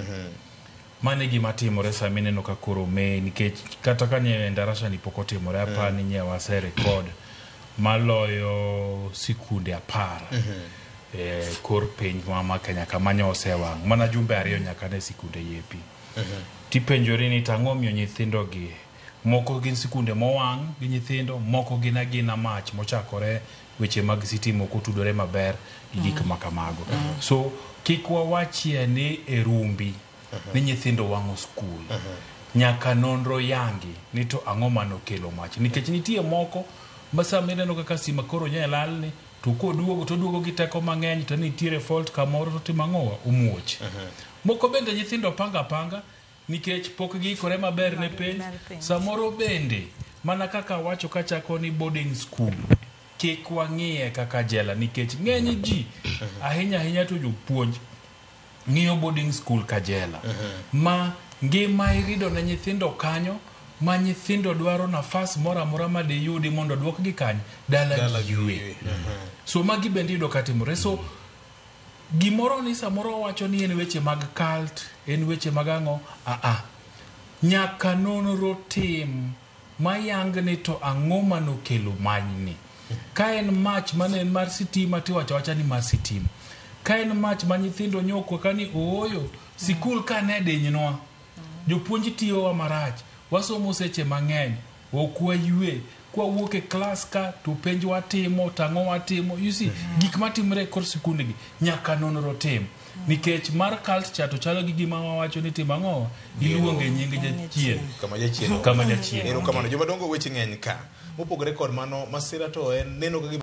Mano e gima timore sama ineno ka koro me nikech kata ka nye Endarasha ni pok otimore apar ni nye wase record maloyo sikunde 10 e kor piny ma Kenya kama nyo osewang' mana jumbe 2 nyaka ne sikunde yepi. Tipenjori ni tang'o miyo nyithindo gi moko gin sikunde mowang' gi nyithindo moko gin agina mach mochakore weche mag sitima ok otudore maber gi gik ma kamago. So kik wawachie ni e rumbi ni nyithindo wang'o skul. Nyaka nonro yangi ni to ang'o manokelo mach nikech nitie moko ma sama ineno kaka stima koro nye lalni to koduogo to oduogo gi teko mang'eny to nitiere fault kamoro to timo ang'owa omuoch. Moko bende nyithindo panga panga nikech pok giikore maber ne penj. Samoro bende mana kaka awacho kachako ni boarding school kik wang'iye kaka jela nikech ng'eny ji ahinya ahinya to jopuonj ng'iyo boarding school ka jela ma ngima irido ne nyithindo kanyo ma nyithindo dwaro nafas moro amora ma diyudi mondo duokgi kanye dala giywe. So magi bende iyudo ka timore. So gimoro ni samoro wacho ni en weche mag cult, en weche mag ang'o, aa nyaka nonro tim mayang ni to ang'o manokelo manyni. Ka en mach mane en mar sitima tiwacho awacha ni mar sitima. Ka en mach ma nyithindo nyokwa ka ni ooyo sikul ka ne dinynwa jopuonj tiyowa marach wasomo seche mang'eny ok waywe kwawuok e klas ka to penj watimo tang'o watimo you see gik matimore e kor sikundgi nyaka nonro tim nikech mar cult cha to chalo gi gima wawacho ni timo ang'o iluonge nying jachien kama jachien kama jachien Erokamano. Jomadongo weche ng'eny ka. Mopogore kod mano, masira to en neno ka gima